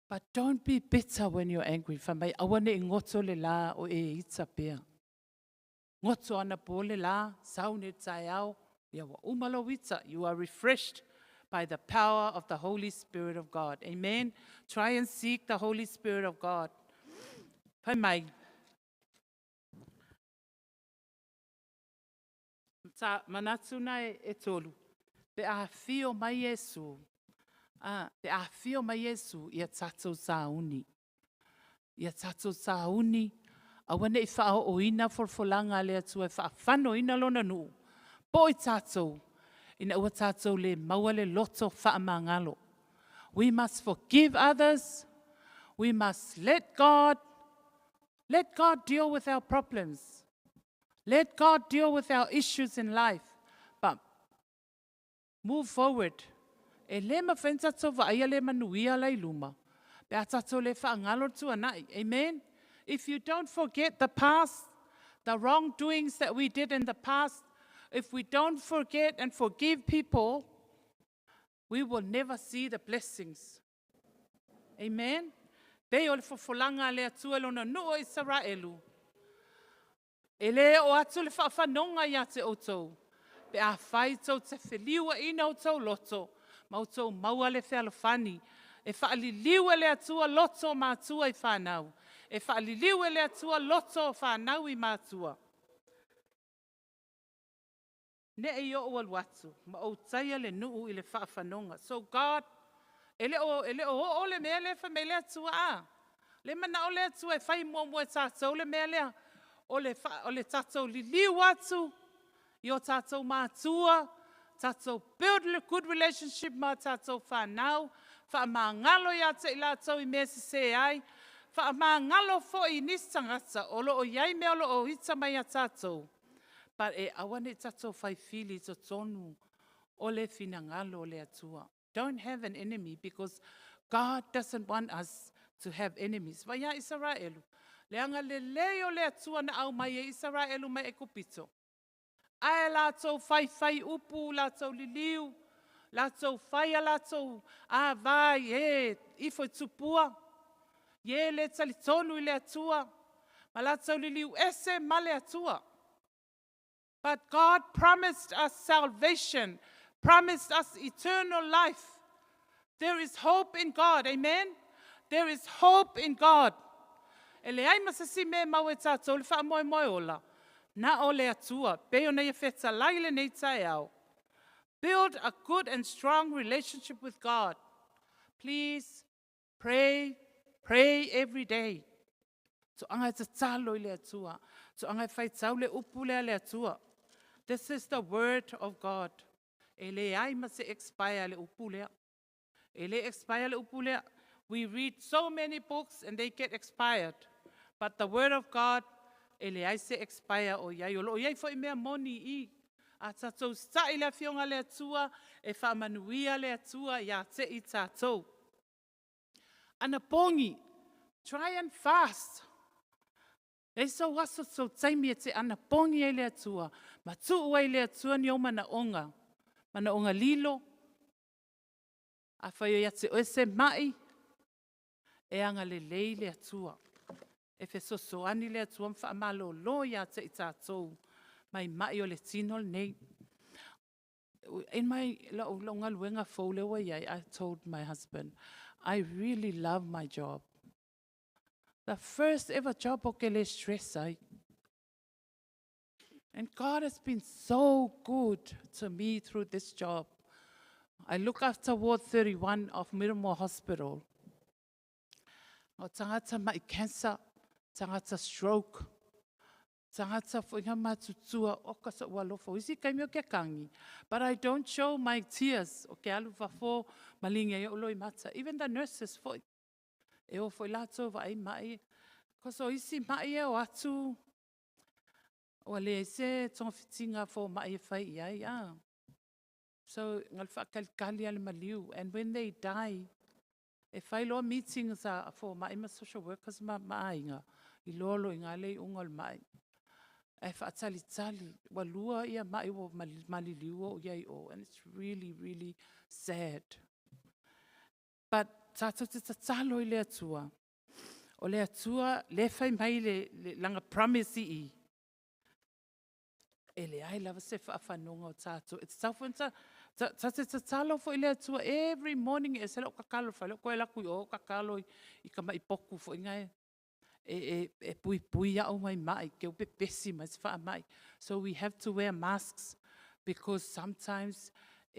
But don't be bitter when you're angry. Fa mai aua ne i goto le la o e ita pea. Goto ana po le la, sau ne taeao, ia wa uma lo ita, you are refreshed. by the power of the Holy Spirit of God. Amen. Try and seek the Holy Spirit of God. Fai mai. Ta manatu na e, e tolu. Pe a fio mai Iesu. A, pe a fio mai Iesu ia tātou sauni. Ia tātou sauni. Aua ne i whaoina folfolanga le atua e whaafano ina lona nuu. Po i tātou. Ina ua tātou le maua le loto whaamangalo. We must forgive others. We must let God, let God deal with our problems. Let God deal with our issues in life. But move forward. E le mafai ona tatou vaaia le manuia la i luma. Pe a tatou le faagalo tuanai. Amen. If you don't forget the past, the wrongdoings that we did in the past, if we don't forget and forgive people, we will never see the blessings. Amen. Pei o le fofolanga le atua lona nuu o Israelu. E le o atu le whaafanonga ia te outou. Pe a whai tou te whiliua ina o tou loto, ma o tou maua le fealofani. E whaaliliu e le atua loto matua i whanau. E whaaliliu e le atua loto whanau i matua. Ne e o alu atu, ma o taia le nuu i le whaafanonga. So God, e le o o le mea le wha le atua a. Le mana o le atua e whai mua mua tātou le mea lea. O le, wha, o le tātou liliu atu, i o tātou mātua, tātou build a good relationship ma tātou whanau, whaamangalo ia te i lātou i mea se ai, whaamangalo fo i nisi tangata, o lo o iai mea o lo o hita mai a tātou. But e awane tātou whai fili to tonu o le finangalo o le atua. Don't have an enemy because God doesn't want us to have enemies. Vai ia Israelu. Le anga le lei o le atua na au mai e Israelu mai e kupito. Ae lātou whai whai upu, lātou liliu, lātou whai a lātou a vai, e, ifo i tupua. Ie le talitonu i le atua. Ma lātou liliu ese ma le atua. But God promised us salvation, promised us eternal life. There is hope in God, amen? There is hope in God. E le ai masasi me mau e tātou le wha moe moe ola. Na o le atua, pe o nei wheta lai le nei tae ao. Build a good and strong relationship with God. Please pray, pray every day. So anga e tatalo i le atua. So anga e whaitau le upu lea le atua. This is the word of God. E le ai ma se expire le upu lea. E le expire le upu lea. We read so many books and they get expired. But the word of God, e le ai se expire o iai. O lo iai fo i mea moni i. A tātou sa'i le afionga le atua, e whaamanuia le atua ia te i tātou. Ana pongi, try and fast. E so aso so taimi e te ana pongi e le atua. Ma tuu ai le atua ni o mana onga. Mana onga lilo. A whai o ia te oe mai. E anga le lei le atua. E fesoasoani le atua ma faamalōlō ia te i tātou. Mai mai o le tino nei. In my lo lo ngaluenga fou le wa iai, I told my husband, I really love my job. The first ever job o ke le stress ai. And God has been so good to me through this job. I look after Ward 31 of Middlemore Hospital. O tangata mai cancer, tangata stroke, tangata fo inga matutua o ka sa ua lofo. Isi kaimi o ke kangi. But I don't show my tears. O ke alu fafo malinga i o loi mata. Even the nurses fo. E o fo i lātou va ai mai. Koso isi mai e o atu. O le se tonga fitinga fo mai e whai i ai. Ah. So, ngal whakalikali ale maliu. And when they die, e whai loa meetings a fo mai ma social workers ma ainga. I loa lo i ngā lei unga o le mai. E whaatalitali, wa lua ia mai o maliliu o iai o. And it's really, really sad. But tātou te tatalo i le atua. O le atua, le whai mai le langa promise i. E leai lava se faafanoga o tatou. E tatau foi ona ta te tatalo foi i le Atua every morning, e ese lou tatalo i le fale, ou toe alu atu i o tatalo i tamai potu foi na e puipui au mai mai te i ua pepesi mai se faamai. So we have to wear masks because sometimes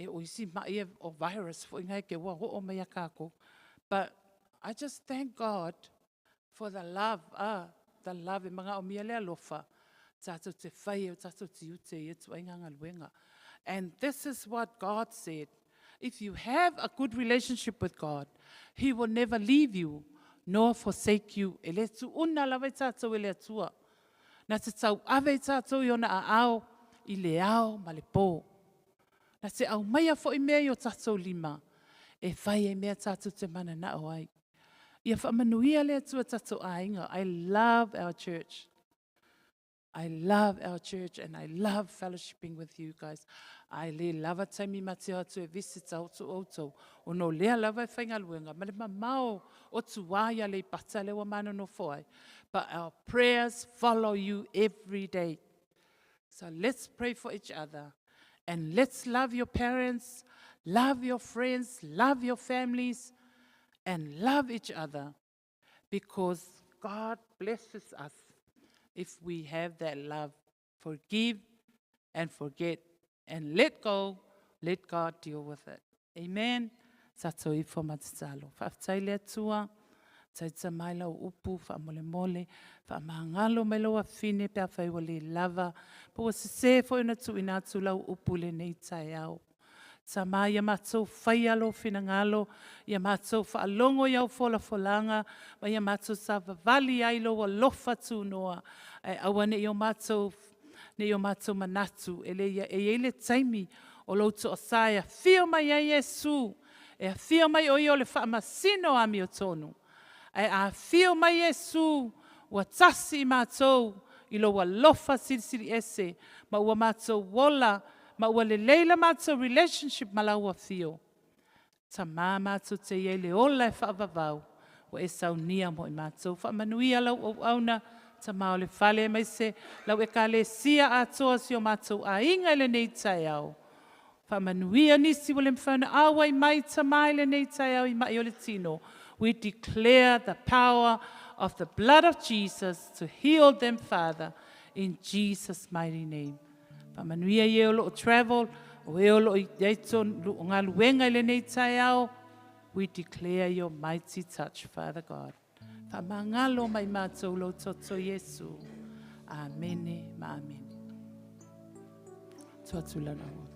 o isi mai o virus foi na e te i ua oo mai ia tatou. But I just thank God for the love, ah, the love, e manaomia le alofa tatou te fai ai o tatou tiute i ia ituaiga galuega. And this is what God said, if you have a good relationship with God, He will never leave you nor forsake you. E le tuuna lava i tatou e le Atua. Na te tauave i tatou i ona aao i le ao ma le po. Na te aumaia foi mea i o tatou lima e fai ai mea tatou te mananao ai. Ia faamanuia le Atua i tatou aiga. I love our church. I love our church and I love fellowshipping with you guys. Ai le lava taimi ma te o atu e visit a otu outou, ona o lea lava e faigaluega ma le mamao o tua i Aleipata lea ua ma nonofo ai. But our prayers follow you every day. So let's pray for each other and let's love your parents, love your friends, love your families and love each other because God blesses us if we have that love. Forgive and forget and let go, let God deal with it. Amen. Tatou ifo ma tatalo. Faafetai le Atua, taita mai lau upu faamolemole, faamagalo mai lou afine pe afai ua le lava, po ua sese foi ona tuuina atu lau upu i lenei taeao. Tama ia matou faia lou finagalo, ia matou faalogo i au folafolaga, ma ia matou savavali ai i lou alofa tunoa, ae aua ne i o matou ne i o matou manatu e le e i ai le taimi o lou toasa e afio mai ai Iesu, e afio mai o ia o le faamasino amiotonu. Ae a afio mai Iesu, ua tasi i matou i lou alofa silisili ese, ma ua matou ola, ma ua lelei la matou relationship ma lau afio. Tama matou te i ai le ola e faavavau, ua e saunia mo i matou. Faamanuia lau auauna, Tama o le fale, aemaise lau Ekalesia atoa, si o matou aiga i lenei taeao. Faamanuia nisi ua le mafai ona auai mai, Tama, i lenei taeao i mai o le tino. We declare the power of the blood of Jesus to heal them, Father, in Jesus' mighty name. Faamanuia i e o lo o travel, o e o lo o i ai tonu o galuega i lenei taeao. We declare your mighty touch, Father God. Faamagalo mai matou lou toto Iesu. Amene ma amene. Tua atu lana ua.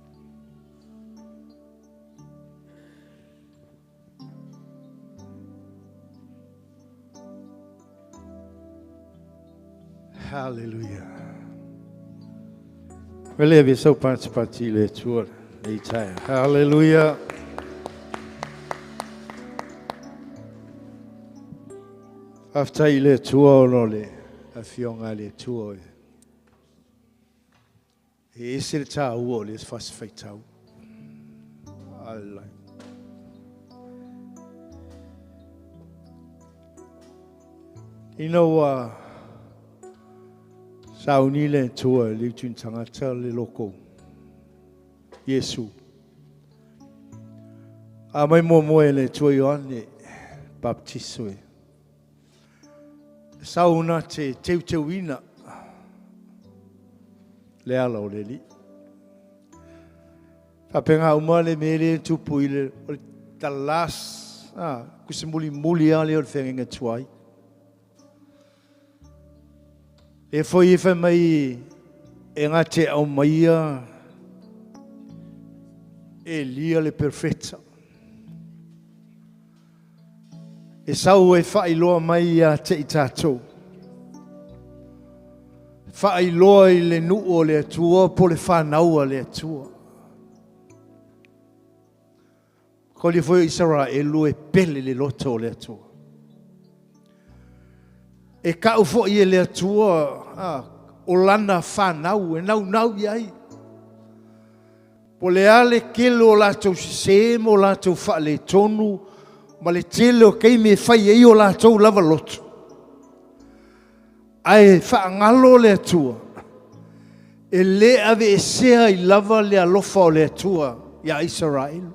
Hallelujah. Wele ave sau pati pati le Atua nei taeao. Hallelujah. Faafetai i le Atua ona o le afioga a le Atua. E ese le tāua o le fasi faitau. Hallelujah. Ina ua sauni le Atua i le utu tagata le loko Iesu. A mai muamua e le Atua Ioane Baptiso e. Sau na te teuteuina le ala o le Alii. Faapena uma le mea lea e tupu i le, o le the last, ah, kusi muli muli a lea o le feagaiga tuai. E foi e fai mai e ngā te aumaia Elia le perfeta. E sau e faailoa mai ia te i tatou. Faailoa i le nuu o le Atua po le fanau a le Atua. Ko le foi o Isaraelu e pele le loto o le Atua. E kau foi e le Atua ah, o lana fanau e naunau i ai. Po o le a le tele o latou sesē ma o latou faaletonu ma le tele o taimi e fai ai o latou lava loto, ae faagalo le Atua. E lē aveesea ai lava le alofa o le Atua iā Isaraelu.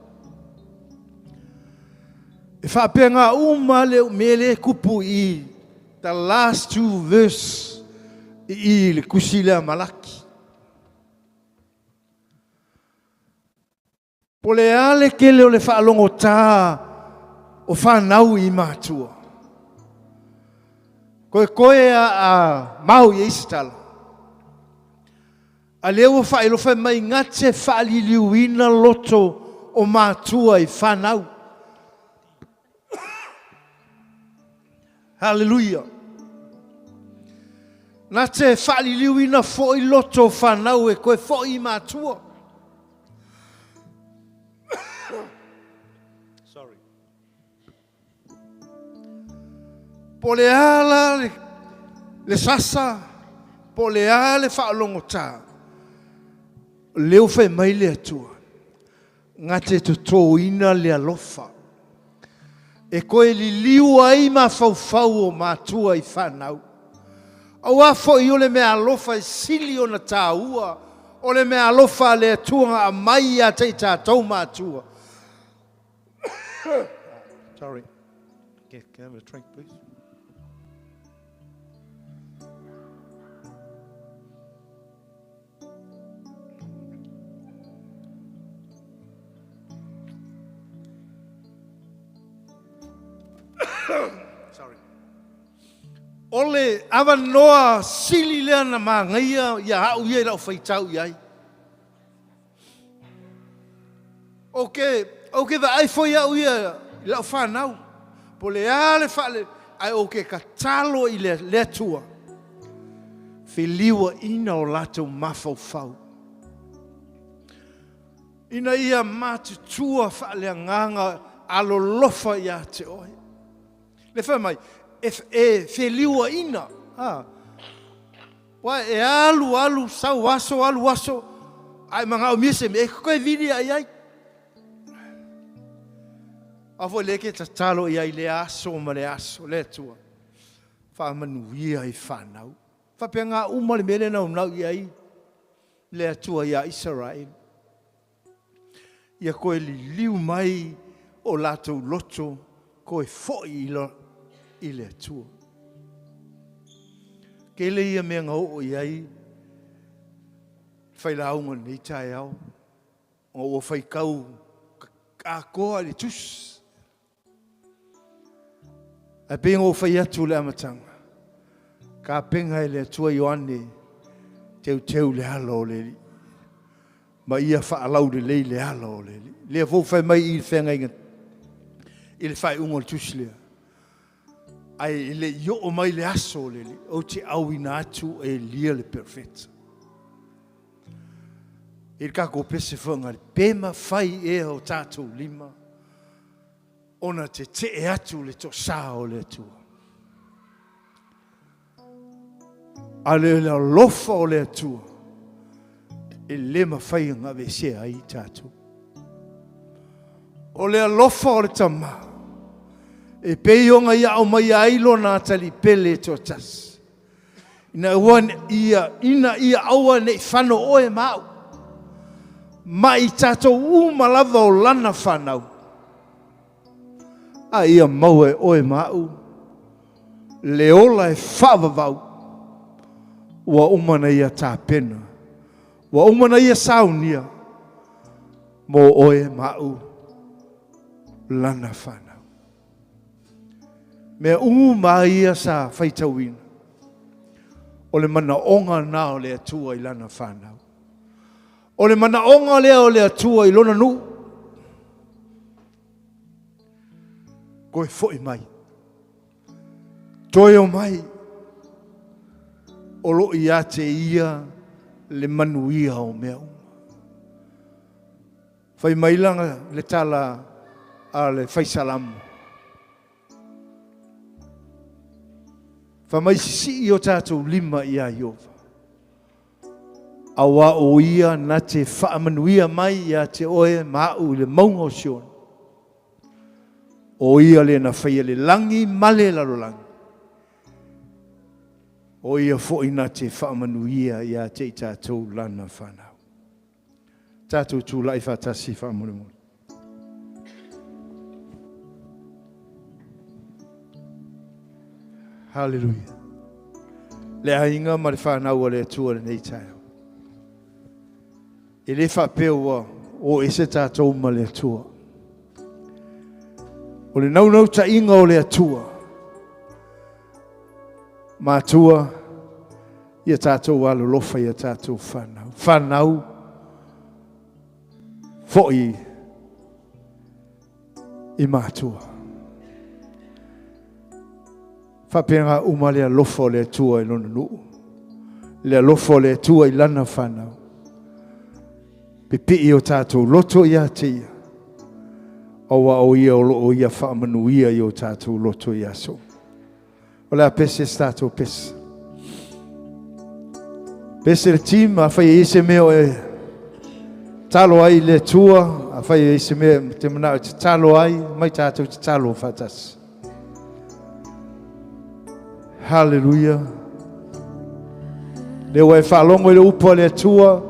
E faapena uma le mea lea e tupu i i, the last two verse i i i le tusi lea a Malaki. Po o le a le tele o le faalogotā o fanau i matua? Toetoe a a mau i ai se tala. A lea ua faailoa fai mai na te faaliliuina loto o matua i fanau. Haleluia! Na te faaliliuina foi loto o fanau e toe foi i matua. Sorry. Po o le a la le, le sasa, po o le a le faalogotā, lea ua fai mai le Atua, Na te totoina le alofa e toe liliu ai mafaufau o matua i fanau. Aua foi o le meaalofa e sili ona taua, o le meaalofa a le Atua na aumai ia te i tatou matua. Sorry. Can I have a drink, please? Sorry. O le avanoa sili lea na manaia ia au ia i lau faitau i ai. Ou te, ou te vaai foi au ia i lau fanau, po o le a le faale, ae ou te tatalo i le, le Atua, feliuaina o latou mafaufau, ina ia matutua faaleagaga alolofa ia te oe. Le fai mai, e, e feliuaina, a, Ua e alu alu sau aso alu aso ae manaomia se mea e te toe vili lava i ai. A foi lea e te tatalo i ai i lea aso ma lea aso, le Atua, faamanuia i fanau. Faapena uma le mea lea e naunau i ai le Atua ia Isaraelu. Ia toe liliu mai o latou loto toe foi i le Atua. Tele ia mea na oo i ai le failauga i lenei taeao, ona ua faitau atoa i le tusi. Ae pei ona ou fai atu i le amataga, tapena e le Atua Ioane teuteu le ala o le Alii, ma ia faalaulelei le ala o le Alii. Lea foi ua fai mai i le feagaiga i le faaiuga o le tusi lea, ae e le i oo mai le aso o le Alii, ou te auina atu e Elia le perofeta. I le tatou pese foi na pe mafai ea o tatou lima ona tetee atu le toasa o le Atua. A le le alofa o le Atua, e le mafai ona aveesea ai i tatou. O le alofa o le Tama, e pei ona ia aumaia ai lona atalii pele e toatasi, ina ua ia, ina ia aua ne i fano oe ma au, ma i tatou uma lava o lana fanau, a ia maua e oe ma au le ola e faavavau, ua uma ona ia tapena, ua uma ona ia saunia mo oe ma au lana fanau. Mea uma ia sa faitauina, o le manaoga na o le Atua i lana fanau. O le manaoga lea o le Atua i lona nuu. Toe foi mai. Toe o mai. O lo o ia te ia le manuia o mea uma. Fai mai lana le tala a le fai salamo. Fai mai sisii o tatou lima iā Ieova. Auā o ia na te faamanuia mai ia te oe ma au i le mauga o Siona. O ia le na faia le lagi ma le lalolagi. O ia fo'i na te faamanuia iā te i tatou lana fanau. Tatou tula'i faatasi faamolemole. Haleluia. Le aiga ma le fanau a le Atua i lenei taeao. E le faapea ua o ese tatou ma le Atua. O le naunautaiga o le Atua, matua, ia tatou alolofa i a tatou fanau. Fanau foi i matua. Faapena uma le alofa o le Atua i lona nuu. Le alofa o le Atua i lana fanau. Pipii o tatou loto ia te ia. Aua o ia o loo ia faamanuia i o tatou loto i aso. O le a pese se tatou pese. Pese le team, afai e i se mea o e talo ai le Atua, afai e i se mea te manao te talo ai, mai tatou te talo faatasi. Hallelujah. Le ua e faalogo i le upu a le Atua.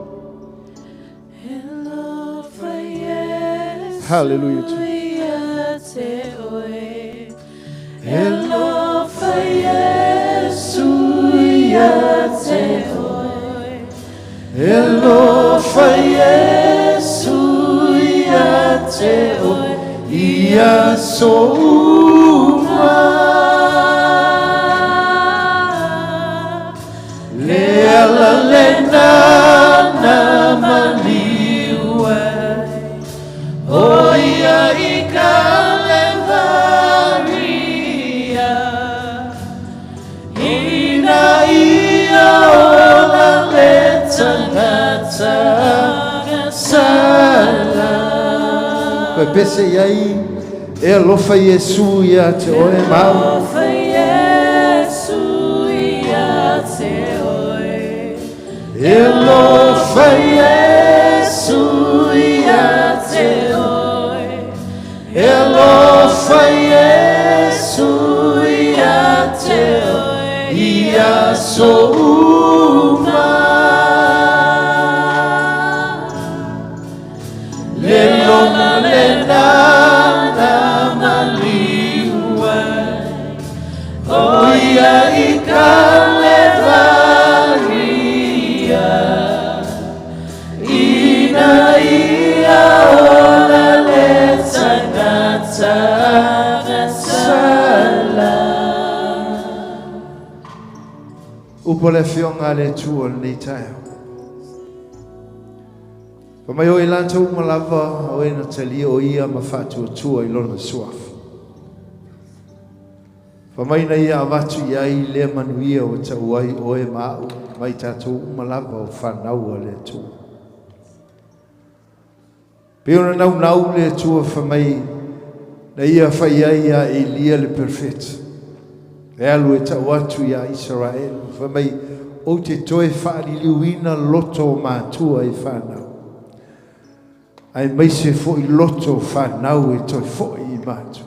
Hallelujah. Alofa Iesu ia te oe. Alofa Iesu ia te oe. Ia so uma. Le ala le na maliu ai. O ia i ka levaria. Ina ia ola le tangata sala. Koe pese iai, e alofa Iesu ia te oe mau. Alofa Iesu ia te oe. E alofa Iesu ia te oe. E alofa Iesu ia te oe. Ia so uma. Le lona le nana maliu ai. O ia i ka levaria. Ina ia ola le tangata sala. Upo le afioga a le Atua lenei taeao. Fa mai o i latou uma lava o e na talia o ia ma faatuatua i lona suafa. Fa mai na ia avatu i ai lea manuia ua tau ai oe ma a'u mai tatou uma lava o fanau a le Atua. Pe ona naunau le Atua fa mai na ia fai ai ia Elia le perfeta. E alu e tau atu ia Israel. Fa mai ou te toe faaliliuina loto o matua i fanau. Ai mai se fo'i loto o fanau e toe fo'i i matua.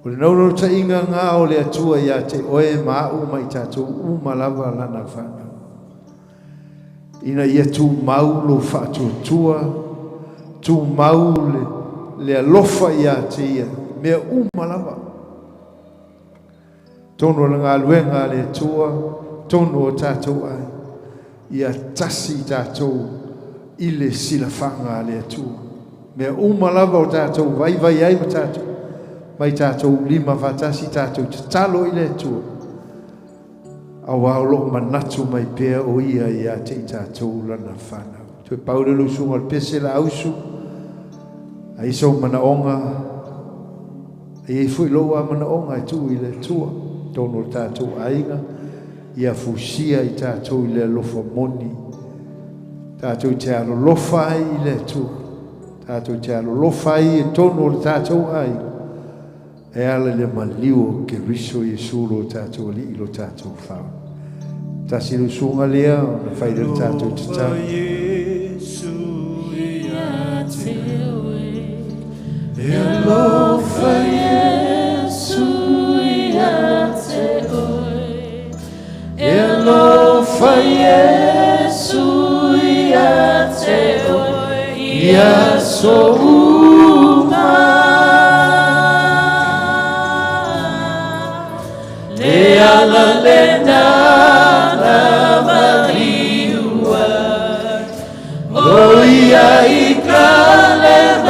O le naunautaiga ngā o le Atua ia te oe ma a'u mai tatou uma lava lana fanau. Ina ia tumau lo faatuatua, tumau le alofa ia te ia, mea uma lava. Tonu o le galuega a le Atua, tonu o tatou ai, ia tasi tatou i le silafaga a le Atua. Mea uma lava o tatou vaivai ai ma tatou, mai tatou lima faatasi tatou tatalo i le Atua. Aua o loo manatu mai pea o ia ia te i tatou lana fanau. Toe pau le lusuga o le pese la ausu, a isa o manaonga, e i foi lou a manaonga e tuu i le Atua, tonu o le tatou aiga, ia fusia i tatou i le alofa moni. Tatou te alolofa ai i le Atua. Tatou te alolofa ai e tonu o le tatou aiga. E ala le maliu o Keriso Iesu lo tatou alii lo tatou fao. Tasi le usuga lea, ona fai le tatou tatalo. Iesu ia te oe. E alofa Iesu ia te oe. I aso uma. Le ala lena na maliua, o ia i Kalevaria.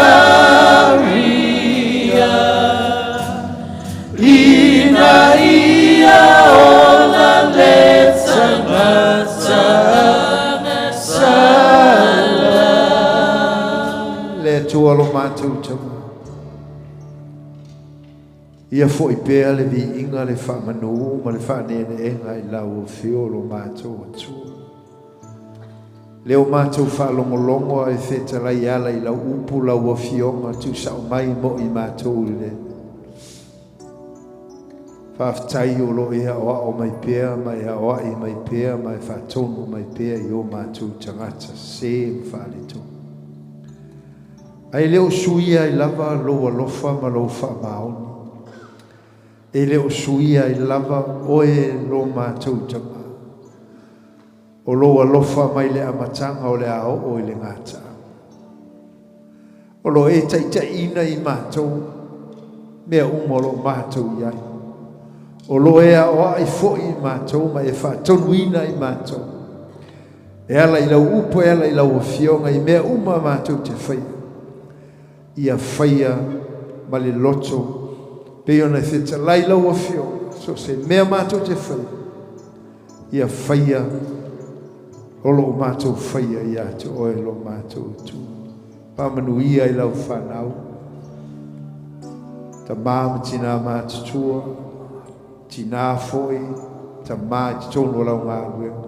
Ina ia ola le tagata agasala. Le Atua lo matou Tama. Ia fo'i pea le viiga, le faamanu ma le faaneeneega i lau Afio lo matou Atua. Le o matou faalogologo e fetalai ala i lau upu lau Afioga tuusao mai mo i matou i le faafetai o loo e aoao mai pea ma e aoai mai pea ma e faatonu mai pea i o matou tagata se ma faaletonu. Ae le o suia ai lava lou alofa ma lou faamaoni. E le o suia ai lava oe lo matou Tama. O lou alofa mai le amataga o le a oo i le gataaga. O lo e taitaiina i matou mea uma o lo o matou i ai. O lo e aoai foi i matou ma e faatonuina i matou. E ala i lau upu, e ala i lau afioga i mea uma matou te faia. Ia faia ma le loto pei ona e fetalai lau afioga. So se mea matou te faia. Ia faia o lo o matou faia ia te oe lo matou Atua. Faamanuia i lau fanau. Tama ma tina matutua, tina foi, tama i totonu o lau galuega.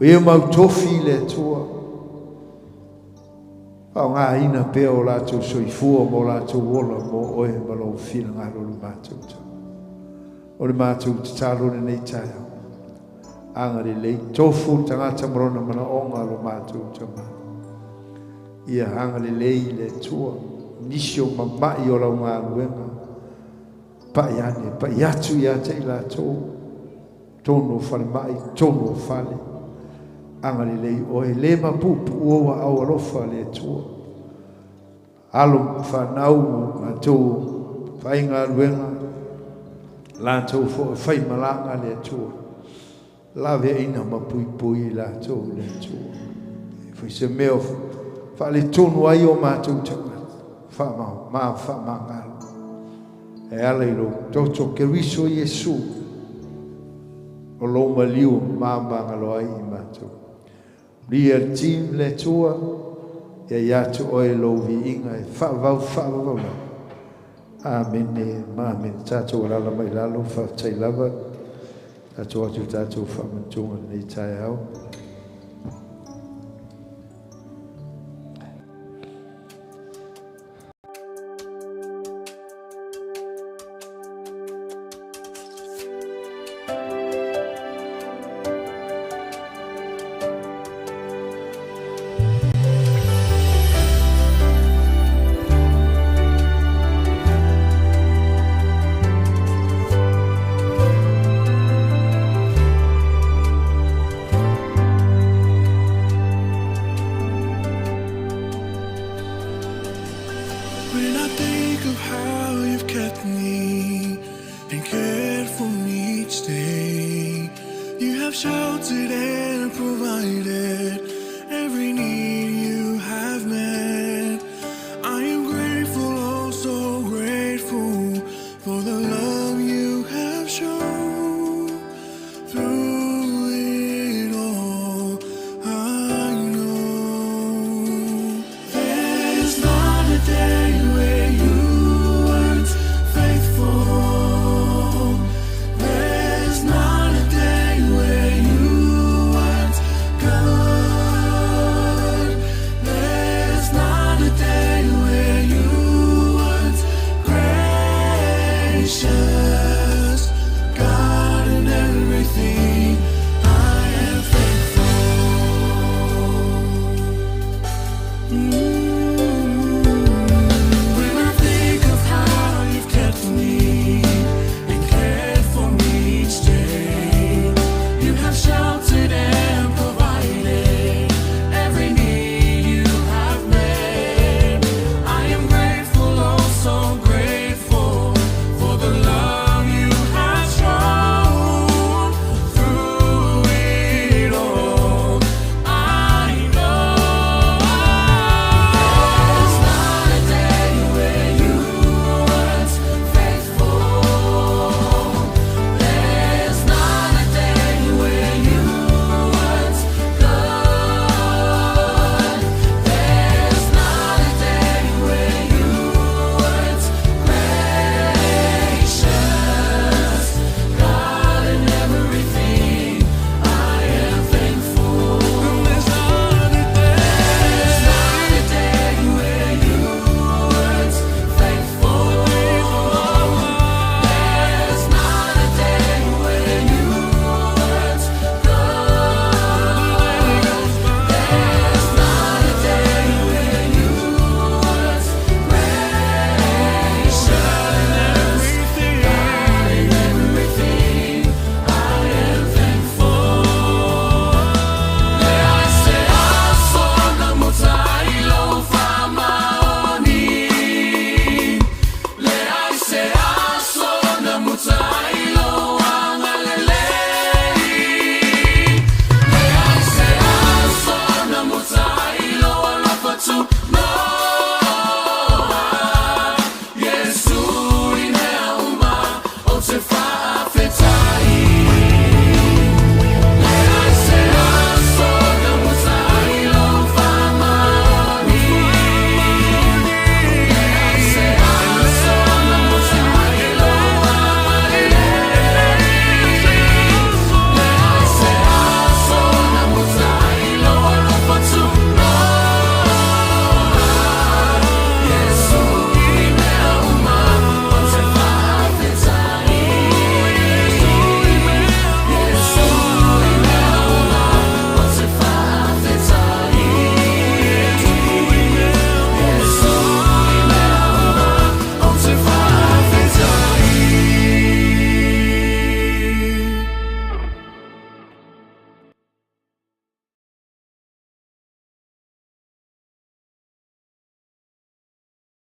O ia mau tofi i le Atua, faaaogaina pea o latou soifua ma o latou ola mo oe ma lou finagalo lo matou Tama. O le matou tatalo lenei taeao. Agalelei, tofu le tagata ma lona manaoga lo matou Tama. Ia agalelei le Atua, nisi o mama'i o lau galuega, pa'i ane, pa'i atu ia te i latou, totonu o falemai, totonu o fale. Agalelei oe, le mapuupuu ou aao alofa le Atua. Alo ma fanau latou faigaluega, latou foi faimalaga le Atua. Laveaina ma puipui i latou le Atua. E foi se mea o faaletonu ai o matou tagata, faamama faamagalo. E ala i lou toto Keriso Iesu, o lou maliu mamagalo ai i matou. Lia le team le Atua, ia ia te oe lou viiga e faavavau faavavau lava. Amene ma amene. Tatou alaala mai lalo, faafetai lava. Tatou atu tatou faamanatuga lenei taeao. When I think of how you've kept me and cared for me each day, you have sheltered and provided.